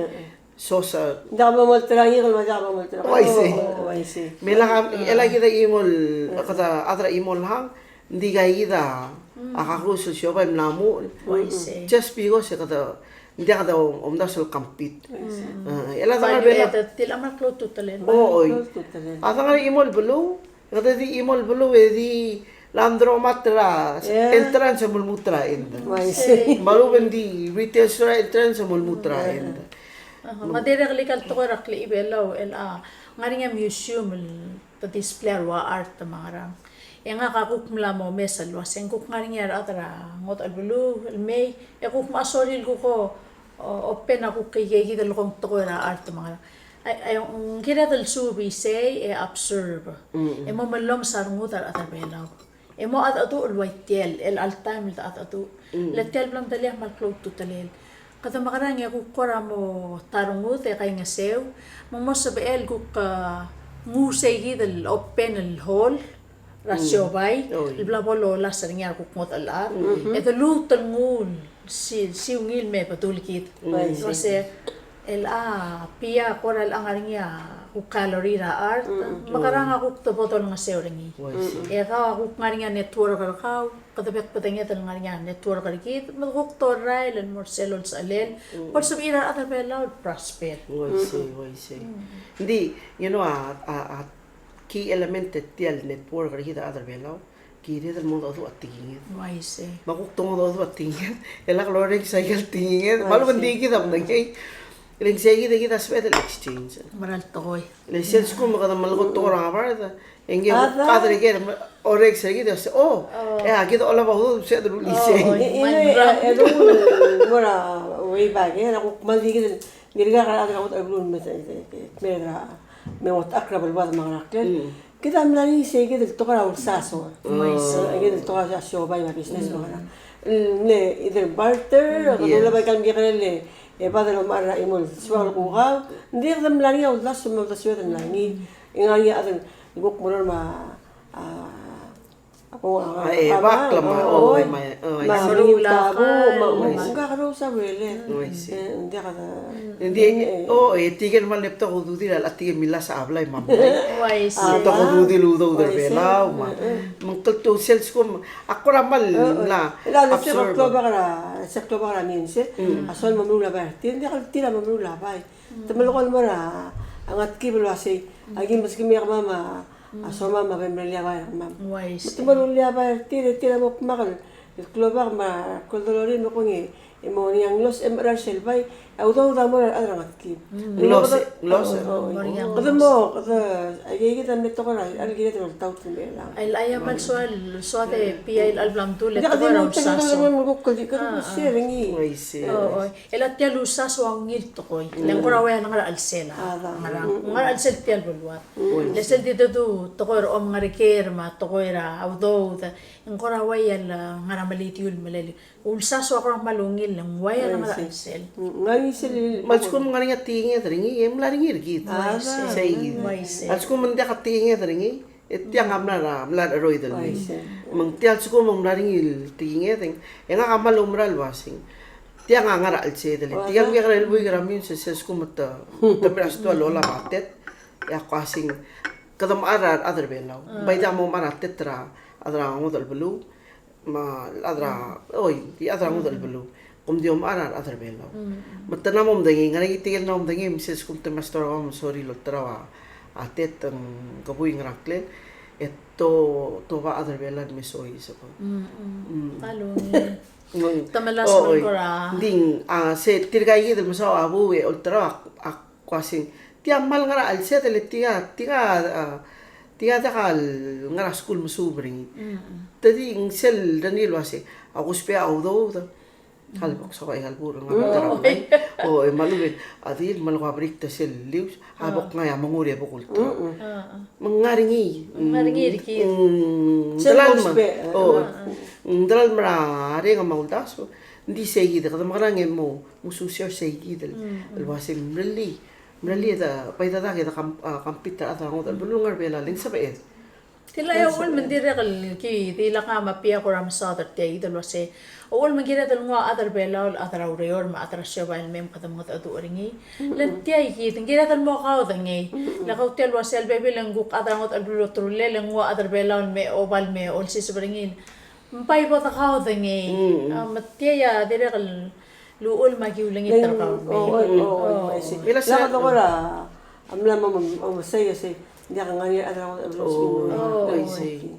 sosa. Ng diak bo molterau a ngii, me diak bo molterau. Uaisei. Me lak, e lak kid a chimo el, kede chad er a chimo el hang, ng di kid a, a kakerous el siobai el mla muchel. Just because e kede, ng diak kede omdasu el compete. E le a dengar er a Belau. Oi. A dengar er a chimo el beluu, kede di chimo el beluu e di le ng dromart er a entrance e mo lmuut er a end. Me a lebo ng di retail store er a entrance e mo lmuut er a end. Me a dirrek el ikal tekoi er a klechibelau el a ngar er ngii a museum el te display a rua art me a ngerang. E ngak a kuk mla mo mes el uaseng kuk ngar er ngii a rechad er a ngodech el beluu el mei, e kuk mo sorir el kuk o, o, open a kuk ikeikid el kong tekoi er a art me a ngerang. Ai, ai, ng kired el suub isei e observe. E mo mellomes a rengud a rechad er a Belau. E mo chedecheduch el ua tia el, el all time el chedecheduch. Le tia el bla mdulii a kmal klou a ultutelel. Kede mekerang e kuk kora mo ta rengud e kaingeseu, me ng mo sebechel kuk, a, nguu sei kid el open el hall er a siobai el bla bo lolasem er ngii a rekuk ngodech el chad. E de luut el nguu el si, si ungil me bedul kid. Uaisei. El a pia kora el ngar er ngii a kuk gallery er a art, mekerang a kuk de bo dolengeseu er ngii. E kau a kuk ngar er ngii a network er kau, kede bek bedenged el ngar er ngii a network er kid, me de kuk dorael el mo er sel olsechelel, bo lsebechir a rechad er a Belau el prosper. Uaisei, uaisei. Ng di, you know, a, a, a key element er tia el network er kid a rechad er a Belau, kired el mo odecheduch a tekinged. Uaisei. Me a kuk dongedecheduch a tekinged, e lak lorrenges a ikel tekinged, me a lebo ng di kid a medengei. Rrenges a ikid e kid a sebeched el exchange. Mera el tekoi. Le sel lsekum kede melekoi tekoi er a bard, e ngii a kuk chad er ker a orrenges er kid e se, o, e a kid a olab a udoud, sebeched el ulisei. E, e, e, e, e, mo er a way back, e, a kuk kmal di kid, ngii a rechad er a ngodech el beluu el me, e, e, e, me er a, me ngodech er a beluad me a ngera el Kid a mla er ngii sei kid el tekoi er a ulsaso. Uaisei. Kid el tekoi er a siobai me a business me a ngerang. Le either barter, kede uleba ikal mekekerei el, e, bad el omechar er a chimo el soak el kukau. Ng di kede mla er ngii a uldasu me a uldasu e de mla er ngii. E ng ngar er ngii a chad el kuk meruul me a, a, a, e, bak me a, o, me a, o, me a, meruul a tabu, me a, me a, ng kakerous a urerel. Uaisei. E, ng diak a Ng di, o, e tirke el kmal mle betok a ududir a tirke el millasech a blai me a mlai. Uaisei. Betok a ududir el udoud er a Belau, me a. Me ng kltou sel lsekum, a kora kmal mla absorb. Sel klobak er a, sel klobak er a Meinse, a soal mo meruul a bai er tir, ng diak el tir a mo meruul a bai. Te melekoi el mo er a Ngetkib el uasei, a ki meskemiu a kemam a, a somam a bo mruul a bai er kemam. Uaisei. Me te meruul a bai er tir, e tir a mo kmak el klobak me a kldolorir me kung e E mo er ngii a nglos e mechar er sel bai, a udoud a mo er a rechad er a Ngetkib. Nglos, nglos. Kede mo, kede, aikakid a mle tekoi er a, a kired el oltaut el mei er a. Aia, aia, me a soal, soal e pia el bla mdul e tekoi er a ulsaso. Kede mo, kede mo, kede mo share er ngii. Oi. E le tia el ulsaso a ungil tekoi. Le ng kora ua ngar er a chelsel a. Ngar er a, ngar er a chelsel tia el beluad. Le sel di dedu tekoi er a omengereker me a tekoi er a udoud. Ng kora ua el ngar er a melidiul, meleliu. Ulsaso a kora kmal ungil, le ng ua el ngar er a chelsel. Ngar er ngii sel. Me a lsekum ng ngar er ngii a tekinged er ngii, e mla er ngii er kid. Sei kid. A lsekum ng diak a tekinged er ngii, e tiang a mla er a, mla er a cheroid el ngii. Me ng tia el lsekum ng mla er ngii el tekinged, e ngak a kmal oumera el uaseng. Tiang a ngar er a chelsel, e tia el kekerei el buik er a Meinse, sel lsekum te, te mera sel tua el olab a tet, e ak uaseng, kede mechar a rechad er a Belau. Bai diak mo mechar a tet er a, a rechad er a ngodech el beluu. Me a rechad er a, oi, di chad er a ngodech el beluu. Kom di omechar a rechad er a Belau. Me te mla mo medengei, ngar er ngii tirke el mla mo medengei, me sel lsekum te mla stoa er kau me sorir el olterau a tet, ng kebui, ngera ngklel, e te, te oba a rechad er a Belau el me soiseb. Te melasem el kora. Ng di, a, se tirka kid el mesaod a buu e olterau a, a, Ko uaseng, tia kmal ngar er a chelsel e tia, tia, a, Tia diak el ngar er a skuul mesuub er ngii. Te di ng sel dengil el uase, a kusbech a udoud, a lebo ksoak aika el bur, ngar er a blai. O, e malubech, a di, me a leko break er sel lius, a bo kngai a mengur e bo kulterau. Me ng ngar er ngii. Ng ngar er ngii er kid. Sel delal me, kusbech, o, ng delal me a reng me a uldasu, ng di seikid, kede mekerang e mo, mo susu er seikid el, el uase ng mrellii. Mrellii e de, bai dedak e de kam-, a, compete er a rechad er a ngodech el beluu el ngar er a Belau, le ng sebeched. Tia el uchul me ng dirrek el ki, di lak a mepia kora mesaod er tia kid el uase, uchul me ng kired el nguu a chad er a Belau el chad er a ureor me a chad er a siobai el mei me kede mengedecheduch er ngii. Le tia kid, ng kired el mo kaodengei. Le kau tia el uase a lebebil e ng kuk chad er a ngodech el beluu el oterullel, e ng nguu a chad er a Belau el me oba el me olsiseb er ngii. Ng bai bo dekaodengei. A, me tia a dirrek el uchul me aki ulengit er kau el mei. O, o, o, o, I see. Mila sa kede kora, a mla mo, mo, mo sei, sei. Ng diak a ngar er ngii a chad er a ngodech el beluu. O, I see.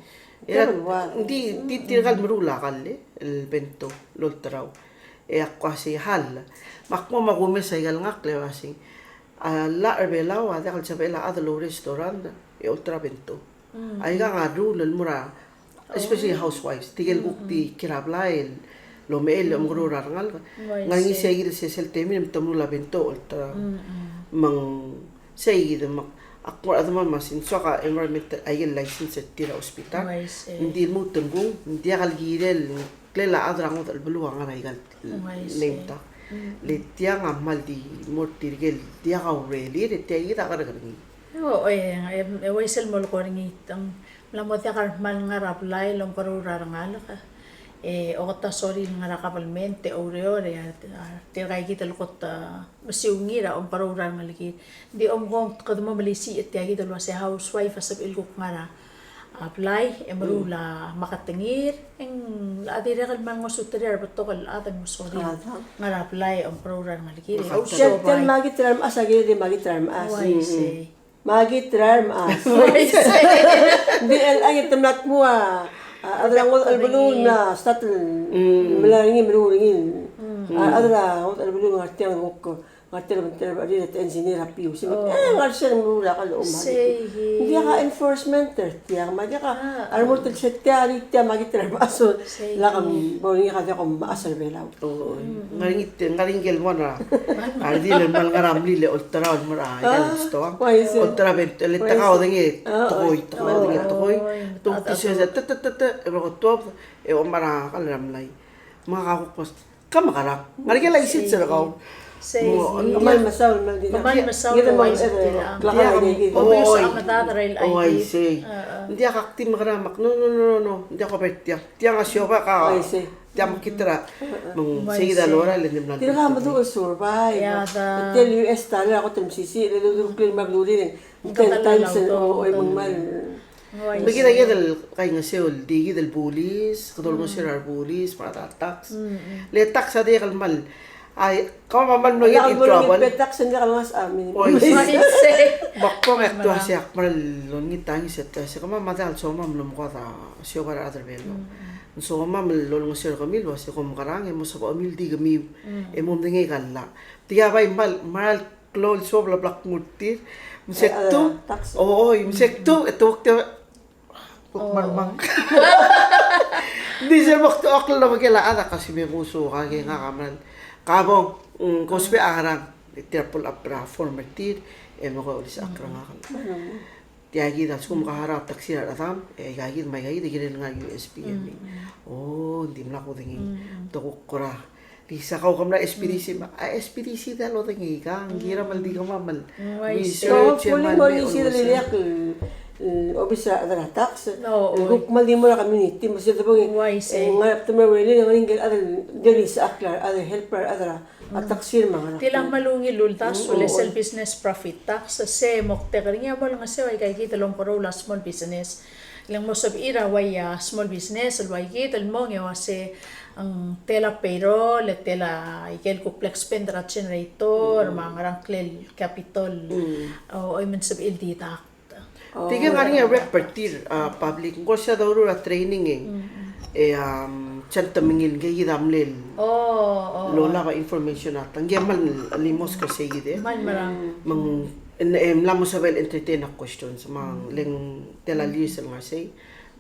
Era, ng di, di tirka el meruul a kall, el bento, el olterau. E ak kmo sei hal. Me ak mo me kumes aika el ngakl e uasei, a llach er a Belau a diak el sebechel a chad el ourestaurant e olterau a bento. Aikang a rule el mo er a, especially housewives, tirke el kuk di kiei er a blai el omechell e omekeroul er a rengalek. Ng ngar er ngii seikid el sesei el temir me te meruul a bento e olterau. Me ng seikid me ak mo er a chedemam me a sei ng soak a environmental, aike el license er tir a hospital. Ng di lmuut el kung, ng diak el kirel, ng klel a chad er a ngodech el beluu a ngar er aika el name tag. Le tiang a kmal di mo er tirke el diak a urerir, e tia kid a kerek er ngii. O, e, e, e uaisei el mo lekoi er ngii, te ng mla mo diak a kmal ngar er a blai el omekeroul er a rengalek. E, oketasori el ngar er a kabelment e oureor, e, a, a, tirka kid el kot, a, mesiungir a omekeroul er a rengelekir. Ng di omko kede mo melisiich er tia kid el uase housewife a sebechir el kuk ngar er a, a, blai, e meruul a maketengir, e ng, a dirrek el kmal ngosuterir a rebetok el chad el mo sorir. Ngar er a blai e omekeroul er a rengelekir. E, tia, tia el makit er a remechas a kirel di makit er a remechas. Uaisei. Makit er a remechas. Uaisei. Ng di el, a, te mla tmuu a, a, chad er a ngodech el beluu el mla start el, mla er ngii meruul er ngii. A, chad er a ngodech el beluu el ngar tiang el kuk, ngar tiang el benter er a, te engineer a PUC. Me, e, ngar er sel meruul a kall el omekall. Ng diak a enforcement er tiang, me a diak a, a remurt el se tia, a di tia makit er a remechas. Lak bo er ngii a diak a mechas er a Belau. Oi, ng ngar er ngii, ng ngar er ngii el mo er a redil el kmal ngar er a mlil e olterau el mo er a, a, stoang. Olterau a bento, le te kaodengei tekoi, te kaodengei tekoi. Te ultuil se te, te, te, te, e bo ko tuobed, e omechar a kall er a mlai. Me ngak a kuk kmo, ke mekerang? Ng ngar er ngii a license er kau. Sei. Kmal mesaul, kmal di. Kmal mesaul, kmal mesaul. Oi, sei. Ng diak, ak di mekerang, me ak, no, no, no, no, no. Ng diak ko ber tiang. Tiang a siobai ka. Oi, sei. Tia mekngit er a, me ng sei kid a lorael e ng di mla. Tirka a meduch el survive. Ia, da. Tia el U S dollar a kot el mesisiich, le lulurokl el mla belurir. Ten times el, o, e me ng kmal. Me kid a kid el kaingeseu el di kid el bulis, kede olengeseu er a rebulis, me a tax. Le tax a diak el kmal. Ai, kemam a kmal mlo ngii el trouble. Tax e ng diak el ngasech a minimum. Oi, sei. Me ak kmo e ak ua sei ak kmal olengit a ngeso e te ua sei kemam a diak el somam el omekoad a siobai er a rechad er a Belau. Ng somam el olengeseu er kemiu el ua sei kom mekerang e mo sebechemiu el di kemiu e mo medengei aika el llach. Tia bai kmal, kmal klou el suobel a blak mo er tir. Me se kdu, o, oi, me se kdu, e te ua kdu, kuk mermang. Ng di sel mo kdu a oklel a bekel a chad a kasi me ngosukau, ke ngak a mera el. Ka bong, mm, ke ousbech a ngerang, e tir a pull up er a form er tir, e mo ko olisechakl er ngak. Tia kid a lsekum ke harau a tax er a rechedam, e aika kid me aika kid a kirel ngar er a U S P M. O, ng dimlak kudengei. Te kuk kora. Di sa kau ke mla S P D C, me a S P D C a diak lodengei, ka ng kirel kmal di kemam el research. Hopefully, e mo er ngii sel ileakl el obis er a chad er a tax. Kuk kmal di mo er a community, me sel debong e ngar er a bdelem er a Belau, e ngar er ngii a chad el di olisechakl a rechad, help er a rechad er a tax er a Belau. Tiang a kmal ungil el uldasu el sel business profit tax, se moktek er ngii a mo olengeseu aika kid el omekeroul a small business. Le ng mo sebechir a ua ia small business el ua kid el mong e ua se ng tela payroll, e tela ikel kuk bla expend er a generator, me a ngerang klel capital. O, oi me ng sebechir el deduct. Tirke ngar er ngii a rep er tir, a, public. Ng ko se a doruul a training e. E, um, Chantemengil, ngke kid a mle lolab a information a ta. Ngke kmal limosk er sei kid e. Me ng E ng mla mo sebechel entertain a questions, me ng le ng tela liis el ngar sei,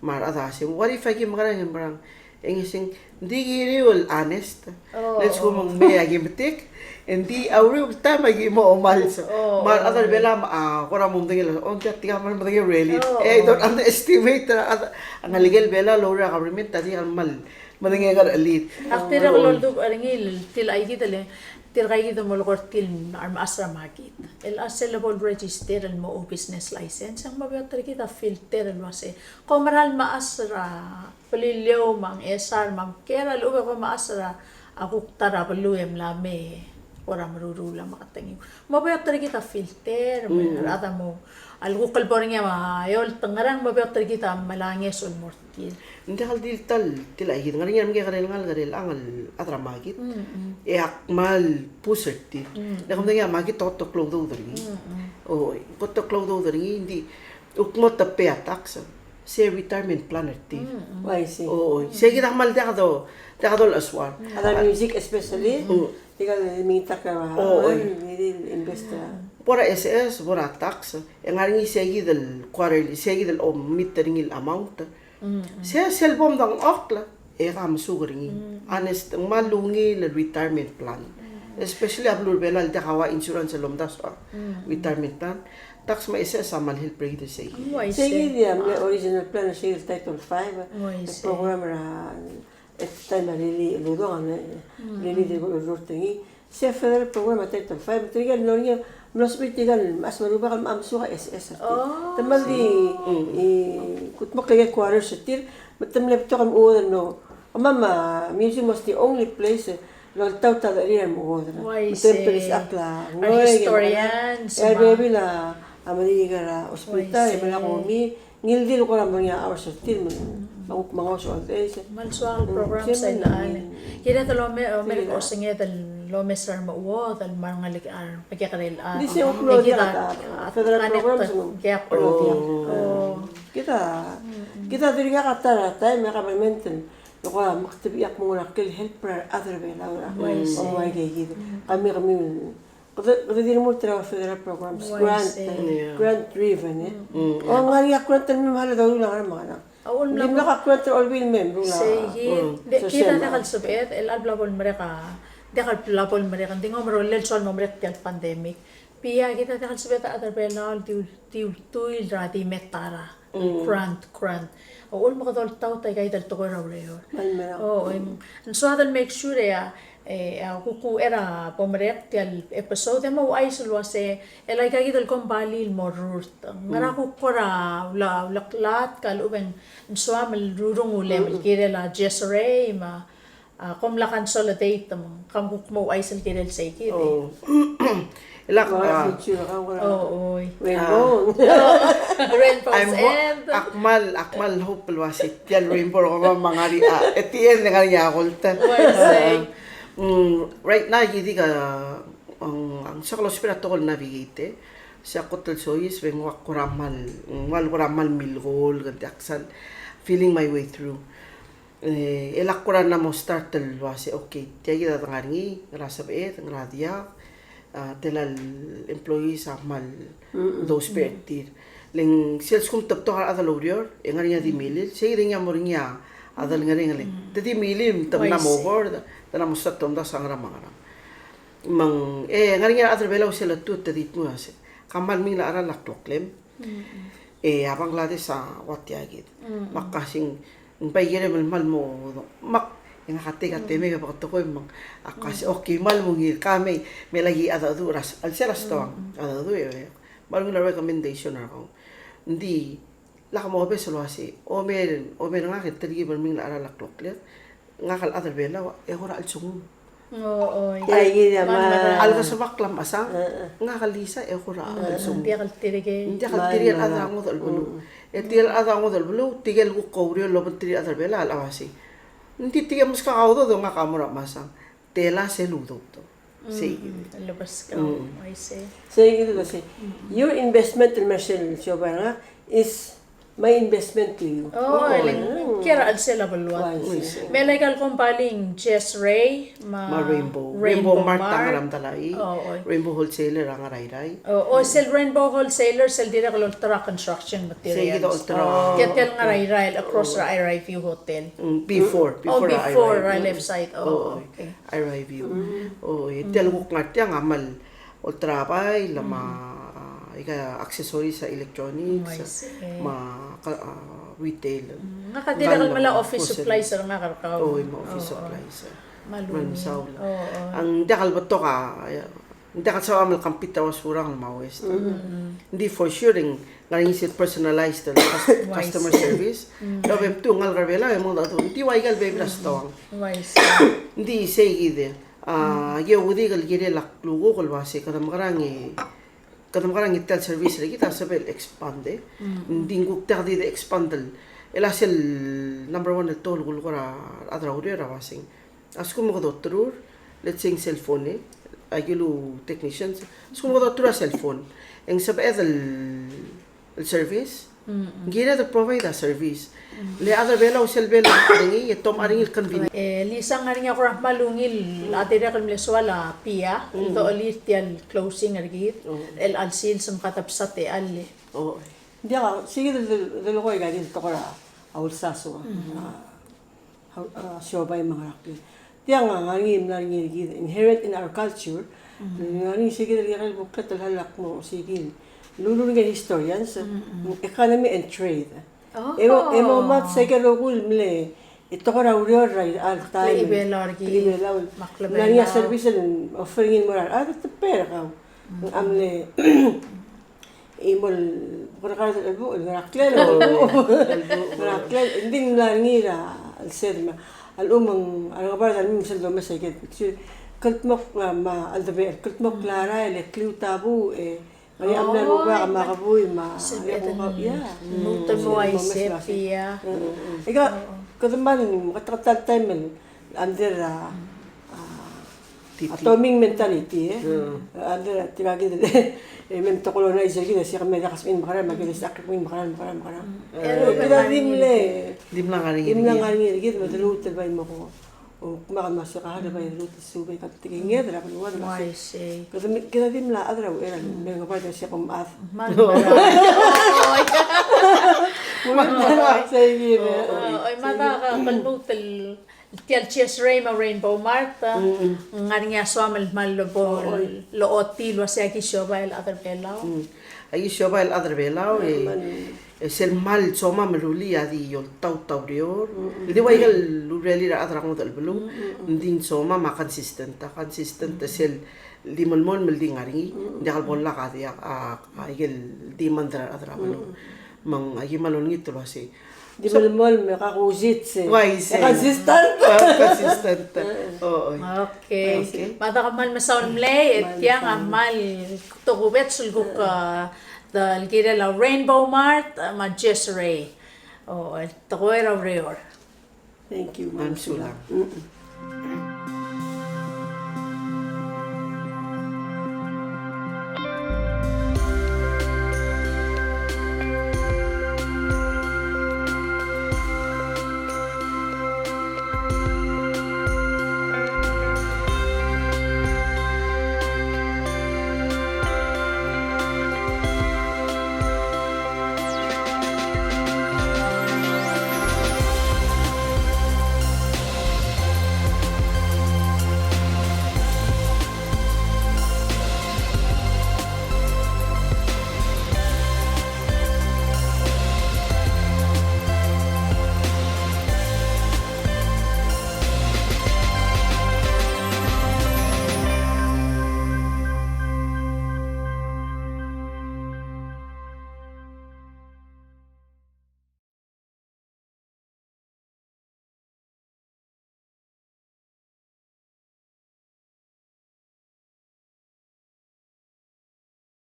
me a rechad a sei, what if aki mekerang e ng merang? E ng isei, ng di kiriu el honest. Oh, le lsekum ng mei aki metik, e ng di a uriul el taem aki mo omals. Oh, me a rechad er a Belau a kora mo medengei el, oh, ng diak, tirka a kmal medengei el really. Oh, e I don't underestimate a rechad, a ngelekel Belau el oureor er a government a di kmal medengei a kerelid. Ak dirrek el oldubech er ngii el tir aika kid el, tirka kid el mo lekoi er tir a remechas er a makit. El a sel lebo el register el mo business license, e ng mo beot er kid a filter el uasei, kom mera el mechas er a Beliliou me a Ngchesar me a Mekera, a lechub e kom mechas er a kuk ta er a beluu e mla mei e kora meruul a meketengiu. Mo beot er kid a filter, me a rechad a mo, a lekuk el bo er ngii a eolt el ngerang, mo beot er kid a melai a ngeso el mo er tir. Ng diak el di el ta el, tia kid, ng ngar er ngii a remekekerei el ngalek er chelechang el chad er a makit. Mm, mm. E ak kmal push er tir. Mm, mm. Ng diak, medengei a makit a kot el klou a udoud er ngii. Mm, mm. Oi, kot el klou a udoud er ngii, ng di, kuk mo ta pay a tax, se retirement plan er tir. Mm, mm. Oh, I see. Oi, sei kid a kmal diak do, diak do el chesuar. Mm. A rechad er a music especially, mm, tirka el mengitakl er a, oh, oi, el investor. Bo er a S S, bo er a tax, e ng ngar er ngii sei kid el quarterly, sei kid el omit er ngii el amount. Mm, mm. Se, sel bo mdengchokl, e ke mesuk er ngii. Mm, mm. Honest, ng kmal ungil el retirement plan. Mm, mm. Especially a beluu er a Belau el diak a ua insurance el lomdasu a, mm, retirement plan. Tax me a S S a kmal help er kid er sei. Oh, I see. Sei kid a mle original plan er sei el Title five, oh, I see, el program er a, at the time a Lili Uludong a, mm, Lili, mm, di el rurt er ngii. Se a federal program a Title five, me tirke el mlo er ngii, mlo sebechir tirke el mechas me a rubak el mla mesuk a S S er tir. Oh. Te kmal di, mm, e, kudmokl aike el quarters er tir, me te mle betok el mechuodel el mlo. Kemam a museum was the only place, e, el oltaut a decherir el mechuodel. Oh, I see. Me te mle betok el isechakl a, a historians, e a rebebil a, a mle ngar er a hospital, e mla komi, Ngii di el kora mo er ngii a hours er tir me a kuk mengaus all days. Me a lsoak el program sel, mm, kirel el ome-, omerk osenged el omes er a remechuodel me a rengalek er a remekekerei el chad. Di se kuk mlo diak a federal programs me. Kid a, kid a dirkak a ta er a taem e a kabelment el kora meketebechii a kmo ng ua ngera el help er a rechad er a Belau er a, mm, omuai aika kid. Kemiu, kemiu Kede, kede di remurt er a federal programs, grant, grant driven, e. Mm. O, ng ngar er ngii a grant el mei me a le doruul a ngerang me a ngerang. Ng dimlak a grant er a Olbiil el mei me a ruul a. Sei kid, mm, de, kid a diak el sebeched, el chelecha el bla bo lemerek a, diak el bla bo lemerek, ng di ng omerolel el soal mo merek tia el pandemic. Bia kid a diak el sebeched a rechad er a Belau el di ul-, di ultuil er a di me ta er a Mm. Grant, grant. Uchul me kede oltaut aika el tekoi er a ureor. Mal mera. O, em, ng soad el make sure e a, e, a kuk uchei er a bo merek tia el episode e mo ouchais el uase, el aika kid el kombalii el mo rurt. Ngera kuk kora ula, uleklatk a lechub e ng soam el rurungulem el kirel a Jess Ray me a A, kom mla consolidate me ng, kom kuk mo ouchais el kirel sei kid e. O. El ak, a, future, a, o, oi. Rainbow. A. Rainbow's End. Ak kmal, ak kmal hope el uase tia el rainbow er kemam a ngar er ngii, a, at the end e ngar er ngii a gold. Uaisei. Mm, right now, e di ka, ng, ng soak el ousbech er a tekoi el navigate. Se a kot el soiseb e ng ua kora kmal, ng ua kora kmal milkolk, e ng diak sal feeling my way through. E, el ak kora mla mo start el uase, okay, tia kid a dengar er ngii, ngera sebeched, ngera diak, a, tela el employees a kmal dousbech er tir. Le ng sel lsekum te betok a rechad el oureor, e ngar er ngii a di milil, sei kid e ng mo er ngii a delengerenger el, te di milil, te mla mo board, te mla mo start el omdasu a ngerang me a ngerang. Me ng, e, ngar er ngii a rechad er a Belau sel letuu, te di dmu el uase, ka kmal mingil a cheral a kloklem. E a Bangladesh a ua tia kid. Me ak uase ng bai kirem el kmal mo, me ak, e ngak a teka temei e beketekoi me ak uase, okay, kmal mo ungil, ka mei, me lak a dedu er a, el sel a stoang, a dedu e, kmal ungil a recommendation er kau. Ng di, lak mobes el uase, omer, omer ngak e te di kirem el mingil a cheral a kloklem, ngak el chad er a Belau, e kora chelsengum. O, oi. Tia kid a kmal mera. A leko sebechek el mechesang, ngak el Lisa e kora chelsengum. Ng diak el tirke. Ng diak el tirke el chad er a ngodech el beluu. E tirke el chad er a ngodech el beluu, tirke el kuk oureor el obengterir a rechad er a Belau a uase, ng di tirke el meskak a udoud e ngak a mo er a mechesang. Tela sel udoud. Sei kid. Lebeskau. Uaisei. Sei kid el uase, your investment el mer sel siobai er ngak is My investment to you. Oh, oi, le ng kiei er a chelsel a beluad. Uaisei. Me aika el kombalii ng Jess Ray, me a Rainbow. Rainbow Mart a ngar er a Mdalai. Oh, oi. Rainbow Wholesaler a ngar er a Irrai. Oh, oh, sel Rainbow Wholesaler, sel dirrek el olterau a construction materials. Sei kid a olterau. Oh. Tia el ngar er a Irrai, across er a Irrai View Hotel. Mm, before, before a Irrai View. Oh, before, right, left side. Oh, okay. Irrai View. Oh, e tia el kuk ngar tiang a kmal olterau a bai, le me a, aika accessories a electronics, me a, a retail. Mm, ngak a dirrek el mla office supplies er ngak er kau. Oh, me a office supplies. Kmal mesaul. Oh, oh. Ng diak el betok a, ng diak el soam el compete a West Hurangel me a West. Mm. Ng di for sure ng ngar er ngii sel personalized el cus-, customer service. Mm. Ng di a bebil er a Belau e mo, ng di ua ika el bebil er a stoang. Uaisei. Ng di sei kid e. A, aki oudik el kirel a klukuk el uase kede mekerang e, kede mekerang e tia el service er kid a sebechel el expand e. Mm. Ng di ng kuk diak di de expand el, el a sel number one el tekoi el kulekoi er a rechad er a ureor a uaseng, a lsekum kede oterur, let's say ng cell phone e, aki ulu technicians, a lsekum kede oterur a cell phone e ng sebeched el el service. Mm, mm. Ng kired el provide a service. Mm. Le a chad er a Belau sel bo el ngar er ngii, e te ngar er ngii el convenience. E, Lisa, ng ngar er ngii a kora kmal ungil a dirrek el mle soal a Pia, mm, el dochelir tia el closing er kid, oh, el chelsel se mkatebsat e chall. Oh. Ng diak, sei kid el, el, el tekoi aika el tekoi er a ulsasu. Mm. A, a, a, siobai me a ngerakl. Tiang a ngar er ngii, mla er ngii er kid, inherent in our culture. Mm. Ng ngar er ngii sei kid el kekerei el buklet el hal a kmo sei kid el lulul ngii el historians, mm, mm, economy and trade. Oh. E mo, e mo mad sei kid el rokui el mle, e tekoi er a ureor er a, er a taem. Klebelau er kid. Klebelau. Me a klebelau. Ng ngar er ngii a service el offer er ngii el mo er a, a, te pay er kau. Mm. A mle Chimo el, bo er a kar el, el, el, ngeraklel, oh, el, el, el, ngeraklel, ng di ng mla er ngii er a, el sed me a lechub me ng, a rengebard a lemiu sel domes a ikel picture. Kldmokl a, me a, el debe, kldmokl a rael, e kliut a buuch, e, ngar er ngii a mla er a rubak me a kebui me a, sel, e, kebui, yeah. Lmuut el mo uaisei, yeah. Ika, kede mal, kede, kede ta el taem el, under a, a, T T. A toming mentality, e. Mm. Under a tirka kid, e, mem te colonize er kid, e se kemiu a diak a sebechir el mekerang, me a kid a diak a sebechir el mekerang, mekerang, mekerang. Mm. E, kede di mle, di mla ngar er ngii, di mla ngar er ngii er kid, me de lmuut el bai mo ko. O, kmal me a se ka, de bai lmuut el subed, ka tekinged er a beluad, me a se. Uaisei. Kede, kede di mla chad er a uchei er a, me ng bai de se kom chad. Mal, mal. Oi. Mal, mal. Sei kid, e. Oi, me a da ka, ka lmuut el Tia el Jess Ray me a Rainbow Mart, mm, ng ngar er ngii a soam el kmal bo lochotii el uasei aki siobai el chad er a Belau. Mm. Aki siobai el chad er a Belau, e, e sel kmal somam el rullii a di oltaut a ureor. Mm. Di ua ikel urerir a rechad er a ngodech el beluu, mm, mm, mm, ng di ng somam a consistent, a consistent, mm, sel di melemolem el di ngar er ngii, mm, ng diak el bo lak a diak a, a ikel demand er a rechad er a beluu. Mm. Me ng aki kmal olengit el uasei. Di melemolem me kakusits e. Uaisei. Consistent. Ah, consistent. Mm. Oo. Okay. Okay. Me a da kmal mesaul el mlei, e tiang a kmal tokubets el kuk, ah, el kirel a Rainbow Mart, ah, me a Jess Ray. O, el tekoi er a ureor. Thank you, Ma'am Sulang. Mm-mm.